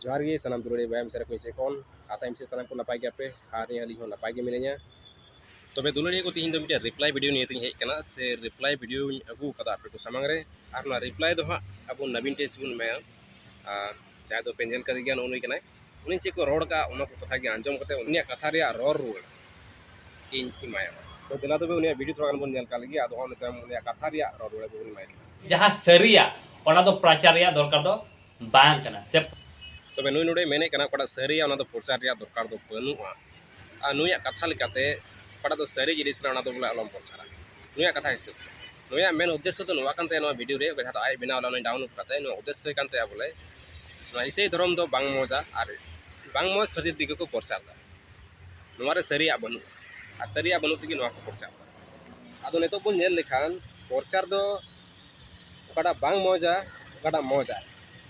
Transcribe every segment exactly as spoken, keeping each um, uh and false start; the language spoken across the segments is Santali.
ᱡᱚᱦᱟᱨ ᱜᱮ ᱥᱟᱱᱟᱢ ᱫᱩᱞᱟᱹᱲᱤᱭᱟᱹ ᱵᱚᱭᱦᱟ ᱢᱤᱥᱨᱟ ᱠᱚ ᱥᱮᱫ ᱠᱷᱚᱱ᱾ ᱟᱥᱟᱭᱟᱹᱧ ᱥᱮ ᱥᱟᱱᱟᱢ ᱠᱚ ᱱᱟᱯᱟᱭ ᱜᱮᱭᱟᱯᱮ ᱟᱨ ᱟᱹᱞᱤᱧ ᱦᱚᱸ ᱱᱟᱯᱟᱭ ᱜᱮ ᱢᱤᱱᱟᱹᱧᱟ᱾ ᱛᱚᱵᱮ ᱫᱩᱞᱟᱹᱲᱤᱭᱟᱹ ᱠᱚ, ᱛᱮᱦᱮᱧ ᱫᱚ ᱢᱤᱫᱴᱮᱱ reply video ᱱᱤᱭᱮ ᱛᱤᱧ ᱦᱮᱡ ᱟᱠᱟᱱᱟ, ᱥᱮ reply video ᱤᱧ ᱟᱹᱜᱩ ᱟᱠᱟᱫᱟ ᱟᱯᱮ ᱠᱚ ᱥᱟᱢᱟᱝ ᱨᱮ᱾ ᱟᱨ ᱚᱱᱟ reply ᱫᱚ ᱦᱟᱸᱜ ᱟᱵᱚ ᱱᱚᱵᱤᱱ ᱴᱮᱥ ᱵᱚᱱ ᱮᱢᱟᱭᱟ᱾ ᱟᱨ ᱡᱟᱦᱟᱸᱭ ᱫᱚ ᱯᱮ ᱧᱮᱞ ᱠᱟᱫᱮ ᱜᱮᱭᱟ, ᱱᱩᱜᱼᱩ ᱱᱩᱭ ᱠᱟᱱᱟᱭ᱾ ᱩᱱᱤ ᱪᱮᱫ ᱠᱚ ᱨᱚᱲ ᱠᱟᱜᱼᱟ, ᱚᱱᱟ ᱠᱚ ᱠᱟᱛᱷᱟ ᱜᱮ ᱟᱸᱡᱚᱢ ᱠᱟᱛᱮ ᱩᱱᱤᱭᱟᱜ ᱠᱟᱛᱷᱟ ᱨᱮᱭᱟᱜ ᱨᱚᱲ ᱨᱩᱣᱟᱹᱲ ᱤᱧ ᱮᱢᱟᱭᱟ᱾ ᱛᱚ ᱫᱮᱞᱟ ᱛᱚᱵᱮ ᱩᱱᱤᱭᱟᱜ video ᱛᱷᱚᱲᱟ ᱜᱟᱱ ᱵᱚᱱ ᱧᱮᱞ ᱠᱟᱜ ᱞᱮᱜᱮ, ᱟᱫᱚ ᱚᱱᱟ ᱛᱟᱭᱚᱢ ᱩᱱᱤᱭᱟᱜ ᱠᱟᱛᱷᱟ ᱨᱮᱭᱟᱜ ᱨᱚᱲ ᱨᱩᱣᱟᱹᱲ ᱵᱚᱱ ᱮᱢᱟᱭ ᱠᱟᱱᱟ᱾ ᱡᱟᱦᱟᱸ ᱥᱟᱹᱨᱤᱭᱟ, ᱚᱱᱟ ᱫᱚ ᱯᱨᱚᱪᱟᱨ ᱨᱮᱭᱟᱜ ᱫᱚᱨᱠᱟᱨ ᱫᱚ ᱵᱟᱝ ᱠᱟᱱᱟ᱾ ᱥᱮ ᱛᱚᱵᱮ ᱱᱩᱭ ᱱᱚᱰᱮ ᱢᱮᱱᱮᱫ ᱠᱟᱱᱟ, ᱚᱠᱟᱴᱟᱜ ᱥᱟᱹᱨᱤᱭᱟ, ᱚᱱᱟ ᱫᱚ ᱯᱨᱚᱪᱟᱨ ᱨᱮᱭᱟᱜ ᱫᱚᱨᱠᱟᱨ ᱫᱚ ᱵᱟᱹᱱᱩᱜᱼᱟ᱾ ᱟᱨ ᱱᱩᱭᱟᱜ ᱠᱟᱛᱷᱟ ᱞᱮᱠᱟᱛᱮ ᱚᱠᱟᱴᱟᱜ ᱫᱚ ᱥᱟᱹᱨᱤ ᱡᱤᱱᱤᱥ ᱠᱟᱱᱟ, ᱚᱱᱟ ᱫᱚ ᱵᱚᱞᱮ ᱟᱞᱚᱢ ᱯᱨᱚᱪᱟᱨᱟ᱾ ᱱᱩᱭᱟᱜ ᱠᱟᱛᱷᱟ ᱦᱤᱥᱟᱹᱵ ᱛᱮ, ᱱᱩᱭᱟᱜ ᱢᱮᱱ ᱩᱫᱽᱫᱮᱥᱥᱚ ᱫᱚ ᱱᱚᱣᱟ ᱠᱟᱱ ᱛᱟᱭᱟ, ᱱᱚᱣᱟ video ᱨᱮ ᱡᱟᱦᱟᱸ ᱫᱚ ᱟᱡ ᱵᱮᱱᱟᱣ ᱞᱮᱫᱟ, ᱩᱱᱤ download ᱠᱟᱛᱮ ᱱᱚᱣᱟ ᱩᱫᱽᱫᱮᱥᱥᱚ ᱠᱟᱱ ᱛᱟᱭᱟ ᱵᱚᱞᱮ ᱱᱚᱣᱟ ᱤᱥᱟᱹᱭ ᱫᱷᱚᱨᱚᱢ ᱫᱚ ᱵᱟᱝ ᱢᱚᱡᱟ ᱟᱨ ᱵᱟᱝ ᱢᱚᱡᱽ ᱠᱷᱟᱹᱛᱤᱨ ᱛᱮᱜᱮ ᱠᱚ ᱯᱨᱚᱪᱟᱨ ᱮᱫᱟ᱾ ᱱᱚᱣᱟ ᱨᱮ ᱥᱟᱹᱨᱤᱭᱟᱜ ᱵᱟᱹᱱᱩᱜᱼᱟ, ᱟᱨ ᱥᱟᱹᱨᱤᱭᱟᱜ ᱵᱟᱹᱱᱩᱜ ᱛᱮᱜᱮ ᱱᱚᱣᱟ ᱠᱚ ᱯᱨᱚᱪᱟᱨ ᱮᱫᱟ᱾ ᱟᱫᱚ ᱱᱤᱛᱚᱜ ᱵᱚᱱ ᱧᱮᱞ ᱞᱮᱠᱷᱟᱱ ᱯᱨᱚᱪᱟᱨ ᱫᱚ ᱚᱠᱟᱴᱟᱜ ᱵᱟᱝ ᱢᱚᱡᱟ, ᱚᱠᱟᱴᱟᱜ ᱢᱚᱡᱟ,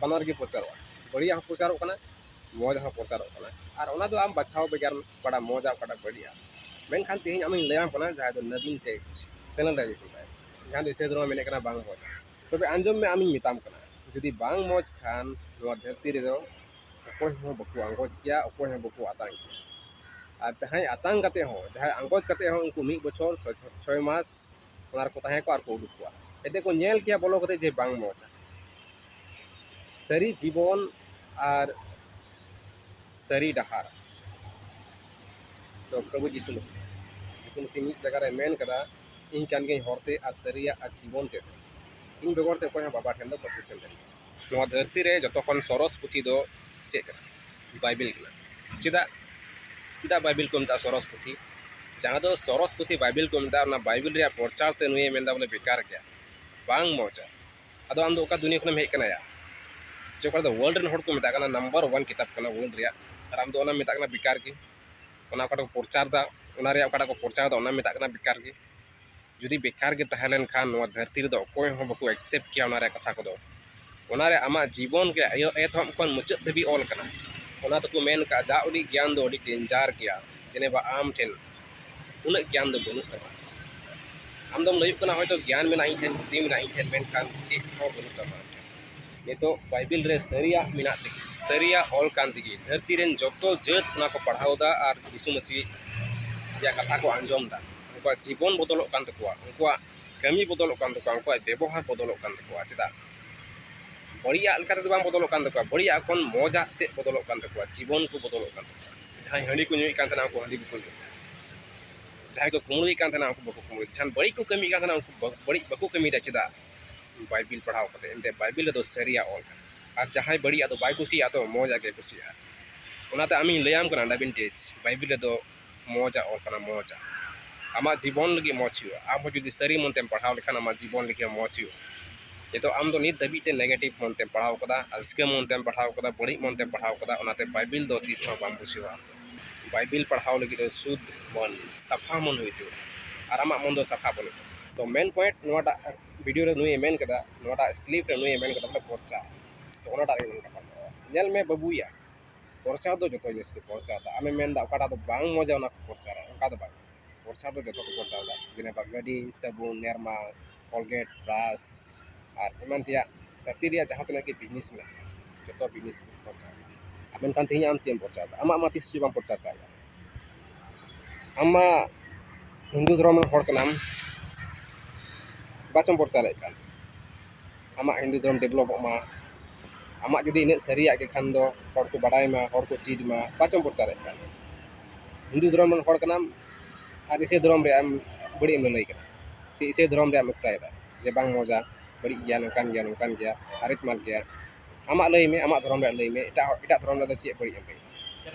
ᱵᱟᱱᱟᱨ ᱜᱮ ᱯᱨᱚᱪᱟᱨᱚᱜᱼᱟ᱾ ᱵᱟᱹᱲᱤᱡᱟᱜ ᱦᱚᱸ ᱯᱨᱚᱪᱟᱨᱚᱜ ᱠᱟᱱᱟ, ᱢᱚᱡᱽ ᱦᱚᱸ ᱯᱨᱚᱪᱟᱨᱚᱜ ᱠᱟᱱᱟ᱾ ᱟᱨ ᱚᱱᱟ ᱫᱚ ᱟᱢ ᱵᱟᱪᱷᱟᱣ ᱵᱷᱮᱜᱟᱨ, ᱚᱠᱟᱴᱟᱜ ᱢᱚᱡᱟ, ᱚᱠᱟᱴᱟᱜ ᱵᱟᱹᱲᱤᱡᱼᱟ᱾ ᱢᱮᱱᱠᱷᱟᱱ ᱛᱮᱦᱮᱧ ᱟᱢᱤᱧ ᱞᱟᱹᱭᱟᱢ ᱠᱟᱱᱟ, ᱡᱟᱦᱟᱸᱭ ᱫᱚ ᱱᱚᱵᱤᱱ ᱴᱮᱠ channel ᱨᱮ ᱦᱤᱡᱩᱜ ᱢᱮ, ᱡᱟᱦᱟᱸ ᱫᱚ ᱤᱥᱟᱹᱭ ᱫᱷᱚᱨᱚᱢ ᱢᱮᱱᱮᱫ ᱠᱟᱱᱟ ᱵᱟᱝ ᱢᱚᱡᱟ᱾ ᱛᱚᱵᱮ ᱟᱸᱡᱚᱢ ᱢᱮ, ᱟᱢᱤᱧ ᱢᱮᱛᱟᱢ ᱠᱟᱱᱟ, ᱡᱩᱫᱤ ᱵᱟᱝ ᱢᱚᱡᱽ ᱠᱷᱟᱱ ᱱᱚᱣᱟ ᱫᱷᱟᱹᱨᱛᱤ ᱨᱮᱫᱚ ᱚᱠᱚᱭ ᱦᱚᱸ ᱵᱟᱠᱚ ᱟᱸᱜᱚᱪ ᱠᱮᱭᱟ, ᱚᱠᱚᱭ ᱦᱚᱸ ᱵᱟᱠᱚ ᱟᱛᱟᱝ ᱠᱮᱭᱟ᱾ ᱟᱨ ᱡᱟᱦᱟᱸᱭ ᱟᱛᱟᱝ ᱠᱟᱛᱮ ᱦᱚᱸ, ᱡᱟᱦᱟᱸᱭ ᱟᱸᱜᱚᱪ ᱠᱟᱛᱮ ᱦᱚᱸ, ᱩᱱᱠᱩ ᱢᱤᱫ ᱵᱚᱪᱷᱚᱨ, ᱪᱷᱚᱭ, ᱪᱷᱚᱭ ᱢᱟᱥ ᱚᱱᱟ ᱨᱮᱠᱚ ᱛᱟᱦᱮᱸ ᱠᱚᱜᱼᱟ ᱟᱨ ᱠᱚ ᱩᱰᱩᱠ ᱠᱚᱜᱼᱟ᱾ ᱮᱱᱛᱮ ᱠᱚ ᱧᱮᱞ ᱠᱮᱭᱟ ᱵᱚᱞᱚ ᱠᱟᱛᱮ ᱡᱮ ᱵᱟᱝ ᱢᱚᱡᱟ᱾ ᱥᱟᱹᱨᱤ ᱡᱤᱵᱚᱱ ᱟᱨ ᱥᱟᱹᱨᱤ ᱰᱟᱦᱟᱨ ᱫᱚ ᱯᱨᱚᱵᱷᱩ ᱡᱤᱥᱩ ᱢᱟᱹᱥᱤ᱾ ᱡᱤᱥᱩ ᱢᱟᱹᱥᱤ ᱢᱤᱫ ᱡᱟᱭᱜᱟ ᱨᱮ ᱢᱮᱱ ᱠᱟᱫᱟ, "ᱤᱧ ᱠᱟᱱ ᱜᱤᱭᱟᱹᱧ ᱦᱚᱨ ᱛᱮ ᱟᱨ ᱥᱟᱹᱨᱤᱭᱟᱜ ᱟᱨ ᱡᱤᱵᱚᱱ ᱛᱮ᱾ ᱤᱧ ᱵᱮᱜᱚᱨ ᱛᱮ ᱚᱠᱚᱭ ᱦᱚᱸ ᱵᱟᱵᱟ ᱴᱷᱮᱱ ᱫᱚ ᱵᱟᱠᱚ ᱥᱮᱱ ᱫᱟᱲᱮᱭᱟᱜᱼᱟ᱾" ᱱᱚᱣᱟ ᱫᱷᱟᱹᱨᱛᱤ ᱨᱮ ᱡᱚᱛᱚ ᱠᱷᱚᱱ ᱥᱚᱨᱚᱥ ᱯᱩᱛᱷᱤ ᱫᱚ ᱪᱮᱫ ᱠᱟᱱᱟ? ᱵᱟᱭᱵᱮᱞ ᱠᱟᱱᱟ᱾ ᱪᱮᱫᱟᱜ, ᱪᱮᱫᱟᱜ ᱵᱟᱭᱵᱮᱞ ᱠᱚ ᱢᱮᱛᱟᱜᱼᱟ ᱥᱚᱨᱚᱥ ᱯᱩᱛᱷᱤ? ᱡᱟᱦᱟᱸ ᱫᱚ ᱥᱚᱨᱚᱥ ᱯᱩᱛᱷᱤ ᱵᱟᱭᱵᱮᱞ ᱠᱚ ᱢᱮᱛᱟᱜᱼᱟ, ᱚᱱᱟ ᱵᱟᱭᱵᱮᱞ ᱨᱮᱭᱟᱜ ᱯᱨᱚᱪᱟᱨ ᱛᱮ ᱱᱩᱭᱮ ᱢᱮᱱᱫᱟ ᱵᱚᱞᱮ ᱵᱮᱠᱟᱨ ᱜᱮᱭᱟ, ᱵᱟᱝ ᱢᱚᱡᱟ᱾ ᱟᱫᱚ ᱟᱢ ᱫᱚ ᱚᱠᱟ ᱫᱩᱱᱤᱭᱟᱹ ᱠᱷᱚᱱᱮᱢ ᱦᱮᱡ ᱠᱟᱱᱟ ᱭᱟ? ᱡᱮ ᱚᱠᱟ ᱫᱚ world ᱨᱮᱱ ᱦᱚᱲ ᱠᱚ ᱢᱮᱛᱟᱜ ᱠᱟᱱᱟ number one ᱠᱤᱛᱟᱵ ᱠᱟᱱᱟ world ᱨᱮᱭᱟᱜ, ᱟᱨ ᱟᱢ ᱫᱚ ᱚᱱᱟᱢ ᱢᱮᱛᱟᱜ ᱠᱟᱱᱟ ᱵᱮᱠᱟᱨ ᱜᱮ᱾ ᱚᱱᱟ ᱚᱠᱟᱴᱟᱜ ᱠᱚ ᱯᱨᱚᱪᱟᱨ ᱫᱟ, ᱚᱱᱟ ᱨᱮᱭᱟᱜ ᱚᱠᱟᱴᱟᱜ ᱠᱚ ᱯᱨᱚᱪᱟᱨ ᱫᱟ, ᱚᱱᱟᱢ ᱢᱮᱛᱟᱜ ᱠᱟᱱᱟ ᱵᱮᱠᱟᱨ ᱜᱮ᱾ ᱡᱩᱫᱤ ᱵᱮᱠᱟᱨ ᱜᱮ ᱛᱟᱦᱮᱸ ᱞᱮᱱᱠᱷᱟᱱ ᱱᱚᱣᱟ ᱫᱷᱟᱹᱨᱛᱤ ᱨᱮᱫᱚ ᱚᱠᱚᱭ ᱦᱚᱸ ᱵᱟᱠᱚ accept ᱠᱮᱭᱟ ᱚᱱᱟ ᱨᱮᱭᱟᱜ ᱠᱟᱛᱷᱟ ᱠᱚᱫᱚ᱾ ᱚᱱᱟ ᱨᱮ ᱟᱢᱟᱜ ᱡᱤᱵᱚᱱ ᱨᱮᱭᱟᱜ ᱮᱭᱚ-, ᱮᱛᱚᱦᱚᱵ ᱠᱷᱚᱱ ᱢᱩᱪᱟᱹᱫ ᱫᱷᱟᱹᱵᱤᱡ ᱚᱞ ᱠᱟᱱᱟ᱾ ᱚᱱᱟ ᱛᱮᱠᱚ ᱢᱮᱱ ᱠᱟᱜᱼᱟ, ᱡᱟ ᱩᱰᱤ ᱜᱮᱭᱟᱱ ᱫᱚ ᱟᱹᱰᱤ danger ᱜᱮᱭᱟ, ᱡᱮᱱᱮᱵᱟ ᱟᱢ ᱴᱷᱮᱱ ᱩᱱᱟᱹᱜ ᱜᱮᱭᱟᱱ ᱫᱚ ᱵᱟᱹᱱᱩᱜ ᱛᱟᱢᱟ᱾ ᱟᱢ ᱫᱚᱢ ᱞᱟᱹᱭᱚᱜ ᱠᱟᱱᱟ ᱦᱚᱭᱛᱳ ᱜᱮᱭᱟᱱ ᱢᱮᱱᱟᱜᱼᱟ ᱤᱧ ᱴᱷᱮᱱ, ᱵᱩᱫᱽᱫᱷᱤ ᱢᱮᱱᱟᱜᱼᱟ ᱤᱧ ᱴᱷᱮᱱ, ᱢᱮᱱᱠᱷᱟᱱ ᱪᱮᱫ ᱦᱚᱸ ᱵᱟᱹᱱᱩᱜ ᱛᱟᱢᱟ ᱟᱢ ᱴᱷᱮᱱ᱾ ᱱᱤᱛᱚᱜ ᱵᱟᱭᱵᱮᱞ ᱨᱮ ᱥᱟᱹᱨᱤᱭᱟᱜ ᱢᱮᱱᱟᱜ ᱛᱮᱜᱮ, ᱥᱟᱹᱨᱤᱭᱟᱜ ᱚᱞ ᱠᱟᱱ ᱛᱮᱜᱮ ᱫᱷᱟᱹᱨᱛᱤ ᱨᱮᱱ ᱡᱚᱛᱚ ᱡᱟᱹᱛ ᱚᱱᱟ ᱠᱚ ᱯᱟᱲᱦᱟᱣ ᱮᱫᱟ ᱟᱨ ᱡᱤᱥᱩ ᱢᱟᱹᱥᱤ ᱨᱮᱭᱟᱜ ᱠᱟᱛᱷᱟ ᱠᱚ ᱟᱸᱡᱚᱢ ᱮᱫᱟ᱾ ᱩᱱᱠᱩᱣᱟᱜ ᱡᱤᱵᱚᱱ ᱵᱚᱫᱚᱞᱚᱜ ᱠᱟᱱ ᱛᱟᱠᱚᱣᱟ, ᱩᱱᱠᱩᱣᱟᱜ ᱠᱟᱹᱢᱤ ᱵᱚᱫᱚᱞᱚᱜ ᱠᱟᱱ ᱛᱟᱠᱚᱣᱟ, ᱩᱱᱠᱩᱣᱟᱜ ᱵᱮᱵᱚᱦᱟᱨ ᱵᱚᱫᱚᱞᱚᱜ ᱠᱟᱱ ᱛᱟᱠᱚᱣᱟ᱾ ᱪᱮᱫᱟᱜ? ᱵᱟᱹᱲᱤᱡᱟᱜ ᱞᱮᱠᱟ ᱛᱮᱫᱚ ᱵᱟᱝ ᱵᱚᱫᱚᱞᱚᱜ ᱠᱟᱱ ᱛᱟᱠᱚᱣᱟ, ᱵᱟᱹᱲᱤᱡᱟᱜ ᱠᱷᱚᱱ ᱢᱚᱡᱟᱜ ᱥᱮᱫ ᱵᱚᱫᱚᱞᱚᱜ ᱠᱟᱱ ᱛᱟᱠᱚᱣᱟ, ᱡᱤᱵᱚᱱ ᱠᱚ ᱵᱚᱫᱚᱞᱚᱜ ᱠᱟᱱ ᱛᱟᱠᱚᱣᱟ᱾ ᱡᱟᱦᱟᱸᱭ ᱦᱟᱺᱰᱤ ᱠᱚ ᱧᱩᱭᱮᱫ ᱠᱟᱱ ᱛᱟᱦᱮᱱᱟ, ᱩᱱᱠᱩ ᱦᱟᱺᱰᱤ ᱵᱟᱠᱚ ᱧᱩᱭᱮᱫᱟ᱾ ᱡᱟᱦᱟᱸᱭ ᱠᱚ ᱠᱩᱢᱲᱩᱭᱮᱫ ᱠᱟᱱ ᱛᱟᱦᱮᱱᱟ, ᱩᱱᱠᱩ ᱵᱟᱠᱚ ᱠᱩᱢᱲᱩᱭᱮᱫᱟ᱾ ᱡᱟᱦᱟᱸᱭ ᱵᱟᱹᱲᱤᱡ ᱠᱚ ᱠᱟᱹᱢᱤᱭᱮᱫ ᱠᱟᱱ ᱛᱟᱦᱮᱱᱟ, ᱩᱱᱠᱩ ᱵᱟ-, ᱵᱟᱹᱲᱤᱡ ᱵᱟᱠᱚ ᱠᱟᱹᱢᱤᱭᱮᱫᱟ᱾ ᱪᱮᱫᱟᱜ? ᱵᱟᱭᱵᱮᱞ ᱯᱟᱲᱦᱟᱣ ᱠᱟᱛᱮ᱾ ᱮᱱᱛᱮ ᱵᱟᱭᱵᱮᱞ ᱨᱮᱫᱚ ᱥᱟᱹᱨᱤᱭᱟᱜ ᱚᱞ ᱠᱟᱱᱟ᱾ ᱟᱨ ᱡᱟᱦᱟᱸᱭ ᱵᱟᱹᱲᱤᱡᱟᱜ ᱫᱚ ᱵᱟᱭ ᱠᱩᱥᱤᱭᱟᱜᱼᱟ, ᱛᱚ ᱢᱚᱡᱟᱜ ᱜᱮ ᱠᱩᱥᱤᱭᱟᱜᱼᱟ᱾ ᱚᱱᱟᱛᱮ ᱟᱢᱤᱧ ᱞᱟᱹᱭᱟᱢ ᱠᱟᱱᱟ, ᱰᱟᱵᱤᱱ ᱴᱮᱡᱽ, ᱵᱟᱭᱵᱮᱞ ᱨᱮᱫᱚ ᱢᱚᱡᱟᱜ ᱚᱞ ᱠᱟᱱᱟ, ᱢᱚᱡᱟᱜ᱾ ᱟᱢᱟᱜ ᱡᱤᱵᱚᱱ ᱞᱟᱹᱜᱤᱫ ᱢᱚᱡᱽ ᱦᱩᱭᱩᱜᱼᱟ᱾ ᱟᱢ ᱦᱚᱸ ᱡᱩᱫᱤ ᱥᱟᱹᱨᱤ ᱢᱚᱱᱛᱮᱢ ᱯᱟᱲᱦᱟᱣ ᱞᱮᱠᱷᱟᱱ, ᱟᱢᱟᱜ ᱡᱤᱵᱚᱱ ᱞᱟᱹᱜᱤᱫ ᱦᱚᱸ ᱢᱚᱡᱽ ᱦᱩᱭᱩᱜᱼᱟ᱾ ᱱᱤᱛᱚᱜ ᱟᱢ ᱫᱚ ᱱᱤᱛ ᱫᱷᱟᱹᱵᱤᱡ ᱛᱮ negative ᱢᱚᱱᱛᱮᱢ ᱯᱟᱲᱦᱟᱣ ᱠᱟᱫᱟ, ᱟᱹᱥᱠᱟᱹ ᱢᱚᱱᱛᱮᱢ ᱯᱟᱲᱦᱟᱣ ᱠᱟᱫᱟ, ᱵᱟᱹᱲᱤᱡ ᱢᱚᱱᱛᱮᱢ ᱯᱟᱲᱦᱟᱣ ᱠᱟᱫᱟ, ᱚᱱᱟᱛᱮ ᱵᱟᱭᱵᱮᱞ ᱫᱚ ᱛᱤᱥ ᱦᱚᱸ ᱵᱟᱢ ᱵᱩᱡᱷᱟᱹᱣᱟ ᱟᱢ ᱫᱚ᱾ ᱵᱟᱭᱵᱮᱞ ᱯᱟᱲᱦᱟᱣ ᱞᱟᱹᱜᱤᱫ ᱫᱚ ᱥᱩᱫᱽ ᱢᱚᱱ, ᱥᱟᱯᱷᱟ ᱢᱚᱱ ᱦᱩᱭᱩᱜ ᱡᱟᱹᱨᱩᱲᱟ᱾ ᱟᱨ ᱟᱢᱟᱜ ᱢᱚᱱ ᱫᱚ ᱥᱟᱯᱷᱟ ᱵᱟᱹᱱᱩᱜ ᱛᱟᱢᱟ᱾ ᱛᱚ main point ᱱᱚᱣᱟᱴᱟᱜ video ᱨᱮ ᱱᱩᱭᱮ ᱢᱮᱱ ᱠᱟᱫᱟ, ᱱᱚᱣᱟᱴᱟᱜ clip ᱨᱮ ᱱᱩᱭᱮ ᱢᱮᱱ ᱠᱟᱫᱟ, ᱵᱚᱞᱮ ᱯᱚᱨᱪᱟ᱾ ᱛᱚ ᱚᱱᱟᱴᱟᱜ ᱨᱮ ᱢᱮᱱ ᱠᱟᱫᱟ, ᱧᱮᱞ ᱢᱮ ᱵᱟᱹᱵᱩᱭᱟ, ᱯᱚᱨᱪᱟ ᱫᱚ ᱡᱚᱛᱚ ᱡᱤᱱᱤᱥ ᱜᱮ ᱯᱚᱨᱪᱟ ᱫᱚ᱾ ᱟᱢᱮᱢ ᱢᱮᱱᱫᱟ ᱚᱠᱟᱴᱟᱜ ᱫᱚ ᱵᱟᱝ ᱢᱚᱡᱟ ᱚᱱᱟ ᱠᱚ ᱯᱚᱨᱪᱟᱨᱟ, ᱚᱱᱠᱟ ᱫᱚ ᱵᱟᱝ᱾ ᱯᱚᱨᱪᱟ ᱫᱚ ᱡᱚᱛᱚ ᱠᱚ ᱯᱚᱨᱪᱟᱣ ᱮᱫᱟ᱾ ᱡᱮᱱᱮᱵᱟ ᱜᱟᱹᱰᱤ, ᱥᱟᱵᱚᱱ, ᱱᱮᱨᱢᱟ, Colgate, brush ᱟᱨ ᱮᱢᱟᱱ ᱛᱮᱭᱟᱜ ᱫᱷᱟᱹᱨᱛᱤ ᱨᱮᱭᱟᱜ ᱡᱟᱦᱟᱸ ᱛᱤᱱᱟᱹᱜ ᱜᱮ business ᱢᱮᱱᱟᱜᱼᱟ, ᱡᱚᱛᱚ business ᱠᱚ ᱯᱚᱨᱪᱟᱣ ᱮᱫᱟ᱾ ᱢᱮᱱᱠᱷᱟᱱ ᱛᱮᱦᱮᱧ ᱟᱢ ᱪᱮᱫ ᱮᱢ ᱯᱚᱨᱪᱟᱣ ᱮᱫᱟ? ᱟᱢᱟᱜ ᱢᱟ ᱛᱤᱥ ᱦᱚᱸ ᱵᱟᱢ ᱯᱚᱨᱪᱟᱨ ᱠᱟᱜ᱾ ᱟᱢ ᱢᱟ ᱦᱤᱱᱫᱩ ᱫᱷᱚᱨᱚᱢ ᱨᱮᱱ ᱦᱚᱲ ᱠᱟᱱᱟᱢ, ᱵᱟᱪᱚᱢ ᱯᱚᱨᱪᱟᱨᱮᱫ ᱠᱟᱱ᱾ ᱟᱢᱟᱜ ᱦᱤᱱᱫᱩ ᱫᱷᱚᱨᱚᱢ developᱚᱜ ᱢᱟ᱾ ᱟᱢᱟᱜ ᱡᱩᱫᱤ ᱤᱱᱟᱹᱜ ᱥᱟᱹᱨᱤᱭᱟᱜ ᱜᱮ ᱠᱷᱟᱱ ᱫᱚ, ᱦᱚᱲ ᱠᱚ ᱵᱟᱰᱟᱭ ᱢᱟ, ᱦᱚᱲ ᱠᱚ ᱪᱮᱫ ᱢᱟ, ᱵᱟᱪᱚᱢ ᱯᱨᱚᱪᱟᱨᱮᱫ ᱠᱟᱱ᱾ ᱦᱤᱱᱫᱩ ᱫᱷᱚᱨᱚᱢ ᱨᱮᱱ ᱦᱚᱲ ᱠᱟᱱᱟᱢ ᱟᱨ ᱤᱥᱟᱹᱭ ᱫᱷᱚᱨᱚᱢ ᱨᱮᱭᱟᱜ ᱮᱢ ᱵᱟᱹᱲᱤᱡ ᱮᱢ ᱞᱟᱹᱞᱟᱹᱭ ᱠᱟᱱᱟ, ᱥᱮ ᱤᱥᱟᱹᱭ ᱫᱷᱚᱨᱚᱢ ᱨᱮᱭᱟᱜ ᱮᱢ ᱚᱠᱛᱟᱭᱮᱫᱟ ᱡᱮ ᱵᱟᱝ ᱢᱚᱡᱟ, ᱵᱟᱹᱲᱤᱡ ᱜᱮᱭᱟ, ᱱᱚᱝᱠᱟᱱ ᱜᱮᱭᱟ, ᱱᱚᱝᱠᱟᱱ ᱜᱮᱭᱟ, ᱟᱨᱮᱡ ᱢᱟᱞ ᱜᱮᱭᱟ᱾ ᱟᱢᱟᱜ ᱞᱟᱹᱭ ᱢᱮ, ᱟᱢᱟᱜ ᱫᱷᱚᱨᱚᱢ ᱨᱮᱭᱟᱜ ᱞᱟᱹᱭ ᱢᱮ, ᱮᱴᱟᱜ ᱦᱚᱲ, ᱮᱴᱟᱜ ᱫᱷᱚᱨᱚᱢ ᱨᱮᱭᱟᱜ ᱫᱚ ᱪᱮᱫ ᱵᱟᱹᱲᱤᱡ ᱮᱢ ᱞᱟᱹᱭ?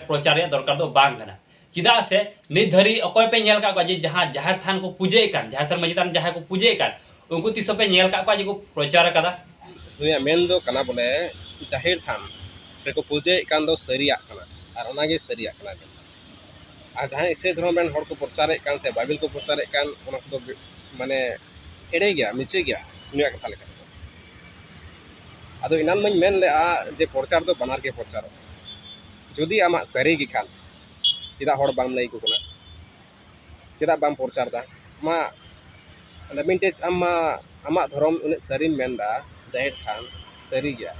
ᱯᱨᱚᱪᱟᱨ ᱨᱮᱭᱟᱜ ᱫᱚᱨᱠᱟᱨ ᱫᱚ ᱵᱟᱝ ᱠᱟᱱᱟ᱾ ᱪᱮᱫᱟᱜ ᱥᱮ ᱱᱤᱛ ᱫᱷᱟᱹᱨᱤᱡ ᱚᱠᱚᱭ ᱯᱮ ᱧᱮᱞ ᱟᱠᱟᱫ ᱠᱚᱣᱟ ᱡᱮ ᱡᱟᱦᱟᱸ ᱡᱟᱦᱮᱨ ᱛᱷᱟᱱ ᱠᱚ ᱯᱩᱡᱟᱹᱭᱮᱫ ᱠᱟᱱ, ᱡᱟᱦᱮᱨ ᱛᱷᱟᱱ ᱢᱟᱹᱡᱷᱤ ᱛᱷᱟᱱ ᱡᱟᱦᱟᱸᱭ ᱠᱚ ᱯᱩᱡᱟᱹᱭᱮᱫ ᱠᱟᱱ, ᱩᱱᱠᱩ ᱛᱤᱥ ᱦᱚᱸᱯᱮ ᱧᱮᱞ ᱟᱠᱟᱫ ᱠᱚᱣᱟ ᱡᱮ ᱠᱚ ᱯᱨᱚᱪᱟᱨ ᱟᱠᱟᱫᱟ? ᱱᱩᱭᱟᱜ ᱢᱮᱱ ᱫᱚ ᱠᱟᱱᱟ ᱵᱚᱞᱮ, ᱡᱟᱦᱮᱨ ᱛᱷᱟᱱ ᱨᱮᱠᱚ ᱯᱩᱡᱟᱹᱭᱮᱫ ᱠᱟᱱ ᱫᱚ ᱥᱟᱹᱨᱤᱭᱟᱜ ᱠᱟᱱᱟ, ᱟᱨ ᱚᱱᱟᱜᱮ ᱥᱟᱹᱨᱤᱭᱟᱜ ᱠᱟᱱᱟ ᱢᱮᱱᱛᱮ᱾ ᱟᱨ ᱡᱟᱦᱟᱸᱭ ᱤᱥᱟᱹᱭ ᱫᱷᱚᱨᱚᱢ ᱨᱮᱱ ᱦᱚᱲ ᱠᱚ ᱯᱨᱚᱪᱟᱨᱮᱫ ᱠᱟᱱ ᱥᱮ ᱵᱟᱭᱵᱮᱞ ᱠᱚ ᱯᱨᱚᱪᱟᱨᱮᱫ ᱠᱟᱱ, ᱚᱱᱟ ᱠᱚᱫᱚ ᱢᱟᱱᱮ ᱮᱲᱮ ᱜᱮᱭᱟ, ᱢᱤᱪᱷᱟᱹ ᱜᱮᱭᱟ ᱩᱱᱤᱭᱟᱜ ᱠᱟᱛᱷᱟ ᱞᱮᱠᱟ ᱛᱮᱫᱚ᱾ ᱟᱫᱚ ᱮᱱᱟᱱ ᱢᱟᱧ ᱢᱮᱱ ᱞᱮᱫᱼᱟ ᱡᱮ ᱯᱨᱚᱪᱟᱨ ᱫᱚ ᱵᱟᱱᱟᱨ ᱜᱮ ᱯᱨᱚᱪᱟᱨᱚᱜ᱾ ᱡᱩᱫᱤ ᱟᱢᱟᱜ ᱥᱟᱹᱨᱤ ᱜᱮ ᱠᱷᱟᱱ, ᱪᱮᱫᱟᱜ ᱦᱚᱲ ᱵᱟᱢ ᱞᱟᱹᱭ ᱟᱠᱚ ᱠᱟᱱᱟ? ᱪᱮᱫᱟᱜ ᱵᱟᱢ ᱯᱨᱚᱪᱟᱨ ᱮᱫᱟ? ᱢᱟ, ᱚᱸᱰᱮ ᱢᱤᱫᱴᱮᱡ ᱟᱢ ᱢᱟ ᱟᱢᱟᱜ ᱫᱷᱚᱨᱚᱢ ᱩᱱᱟᱹᱜ ᱥᱟᱹᱨᱤᱢ ᱢᱮᱱᱫᱟ, ᱡᱟᱦᱮᱨ ᱛᱷᱟᱱ, ᱥᱟᱹᱨᱤ ᱜᱮᱭᱟ᱾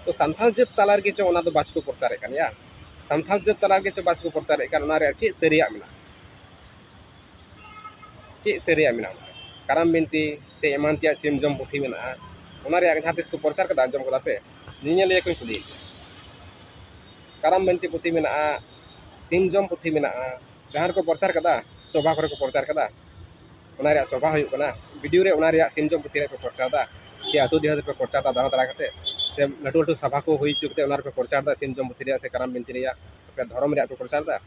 ᱛᱚ ᱥᱟᱱᱛᱟᱲ ᱡᱟᱹᱛ ᱛᱟᱞᱟ ᱨᱮᱜᱮ ᱪᱚ ᱚᱱᱟ ᱫᱚ ᱵᱟᱪᱠᱚ ᱯᱨᱚᱪᱟᱨᱮᱫ ᱠᱟᱱ ᱜᱮᱭᱟ, ᱥᱟᱱᱛᱟᱲ ᱡᱟᱹᱛ ᱛᱟᱞᱟ ᱨᱮᱜᱮ ᱪᱚ ᱵᱟᱪᱠᱚ ᱯᱨᱚᱪᱟᱨᱮᱫ ᱠᱟᱱ, ᱚᱱᱟ ᱨᱮᱭᱟᱜ ᱪᱮᱫ ᱥᱟᱹᱨᱤᱭᱟᱜ ᱢᱮᱱᱟᱜᱼᱟ? ᱪᱮᱫ ᱥᱟᱹᱨᱤᱭᱟᱜ ᱢᱮᱱᱟᱜᱼᱟ? ᱠᱟᱨᱟᱢ ᱵᱤᱱᱛᱤ ᱥᱮ ᱮᱢᱟᱱ ᱛᱮᱭᱟᱜ ᱥᱤᱢ ᱡᱚᱢ ᱯᱩᱛᱷᱤ ᱢᱮᱱᱟᱜᱼᱟ, ᱚᱱᱟ ᱨᱮᱭᱟᱜ ᱡᱟᱦᱟᱸ ᱛᱤᱥ ᱠᱚ ᱯᱨᱚᱪᱟᱨ ᱠᱟᱫᱟ? ᱟᱸᱡᱚᱢ ᱠᱟᱫᱟ ᱯᱮ? ᱧᱮᱧᱮᱞᱤᱭᱟᱹ ᱠᱚᱧ ᱠᱩᱞᱤᱭᱮᱫ ᱠᱚᱣᱟ᱾ ᱠᱟᱨᱟᱢ ᱵᱤᱱᱛᱤ ᱯᱩᱛᱷᱤ ᱢᱮᱱᱟᱜᱼᱟ, ᱥᱤᱢ ᱡᱚᱢ ᱯᱩᱛᱷᱤ ᱢᱮᱱᱟᱜᱼᱟ, ᱡᱟᱦᱟᱸ ᱨᱮᱠᱚ ᱯᱨᱚᱪᱟᱨ ᱠᱟᱫᱟ, ᱥᱚᱵᱷᱟ ᱠᱚᱨᱮ ᱠᱚ ᱯᱨᱚᱪᱟᱨ ᱠᱟᱫᱟ, ᱚᱱᱟ ᱨᱮᱭᱟᱜ ᱥᱚᱵᱷᱟ ᱦᱩᱭᱩᱜ ᱠᱟᱱᱟ, ᱵᱷᱤᱰᱤᱭᱳ ᱨᱮ ᱚᱱᱟ ᱨᱮᱭᱟᱜ ᱥᱤᱢ ᱡᱚᱢ ᱯᱩᱛᱷᱤ ᱨᱮᱭᱟᱜ ᱯᱮ ᱯᱨᱚᱪᱟᱨ ᱫᱟ, ᱥᱮ ᱟᱹᱛᱩ ᱫᱤᱦᱟᱹᱛ ᱨᱮᱯᱮ ᱯᱨᱚᱪᱟᱨ ᱫᱟ, ᱫᱟᱬᱟ ᱫᱟᱬᱟ ᱠᱟᱛᱮ, ᱥᱮ ᱞᱟᱹᱴᱩ ᱞᱟᱹᱴᱩ ᱥᱚᱵᱷᱟ ᱠᱚ ᱦᱩᱭ ᱦᱚᱪᱚ ᱠᱟᱛᱮ ᱚᱱᱟ ᱨᱮᱯᱮ ᱯᱨᱚᱪᱟᱨ ᱫᱟ, ᱥᱤᱢ ᱡᱚᱢ ᱯᱩᱛᱷᱤ ᱨᱮᱭᱟᱜ ᱥᱮ ᱠᱟᱨᱟᱢ ᱵᱤᱱᱛᱤ ᱨᱮᱭᱟᱜ ᱟᱯᱮ ᱫᱷᱚᱨᱚᱢ ᱨᱮᱭᱟᱜ ᱯᱮ ᱯᱨᱚᱪᱟᱨ ᱫᱟ᱾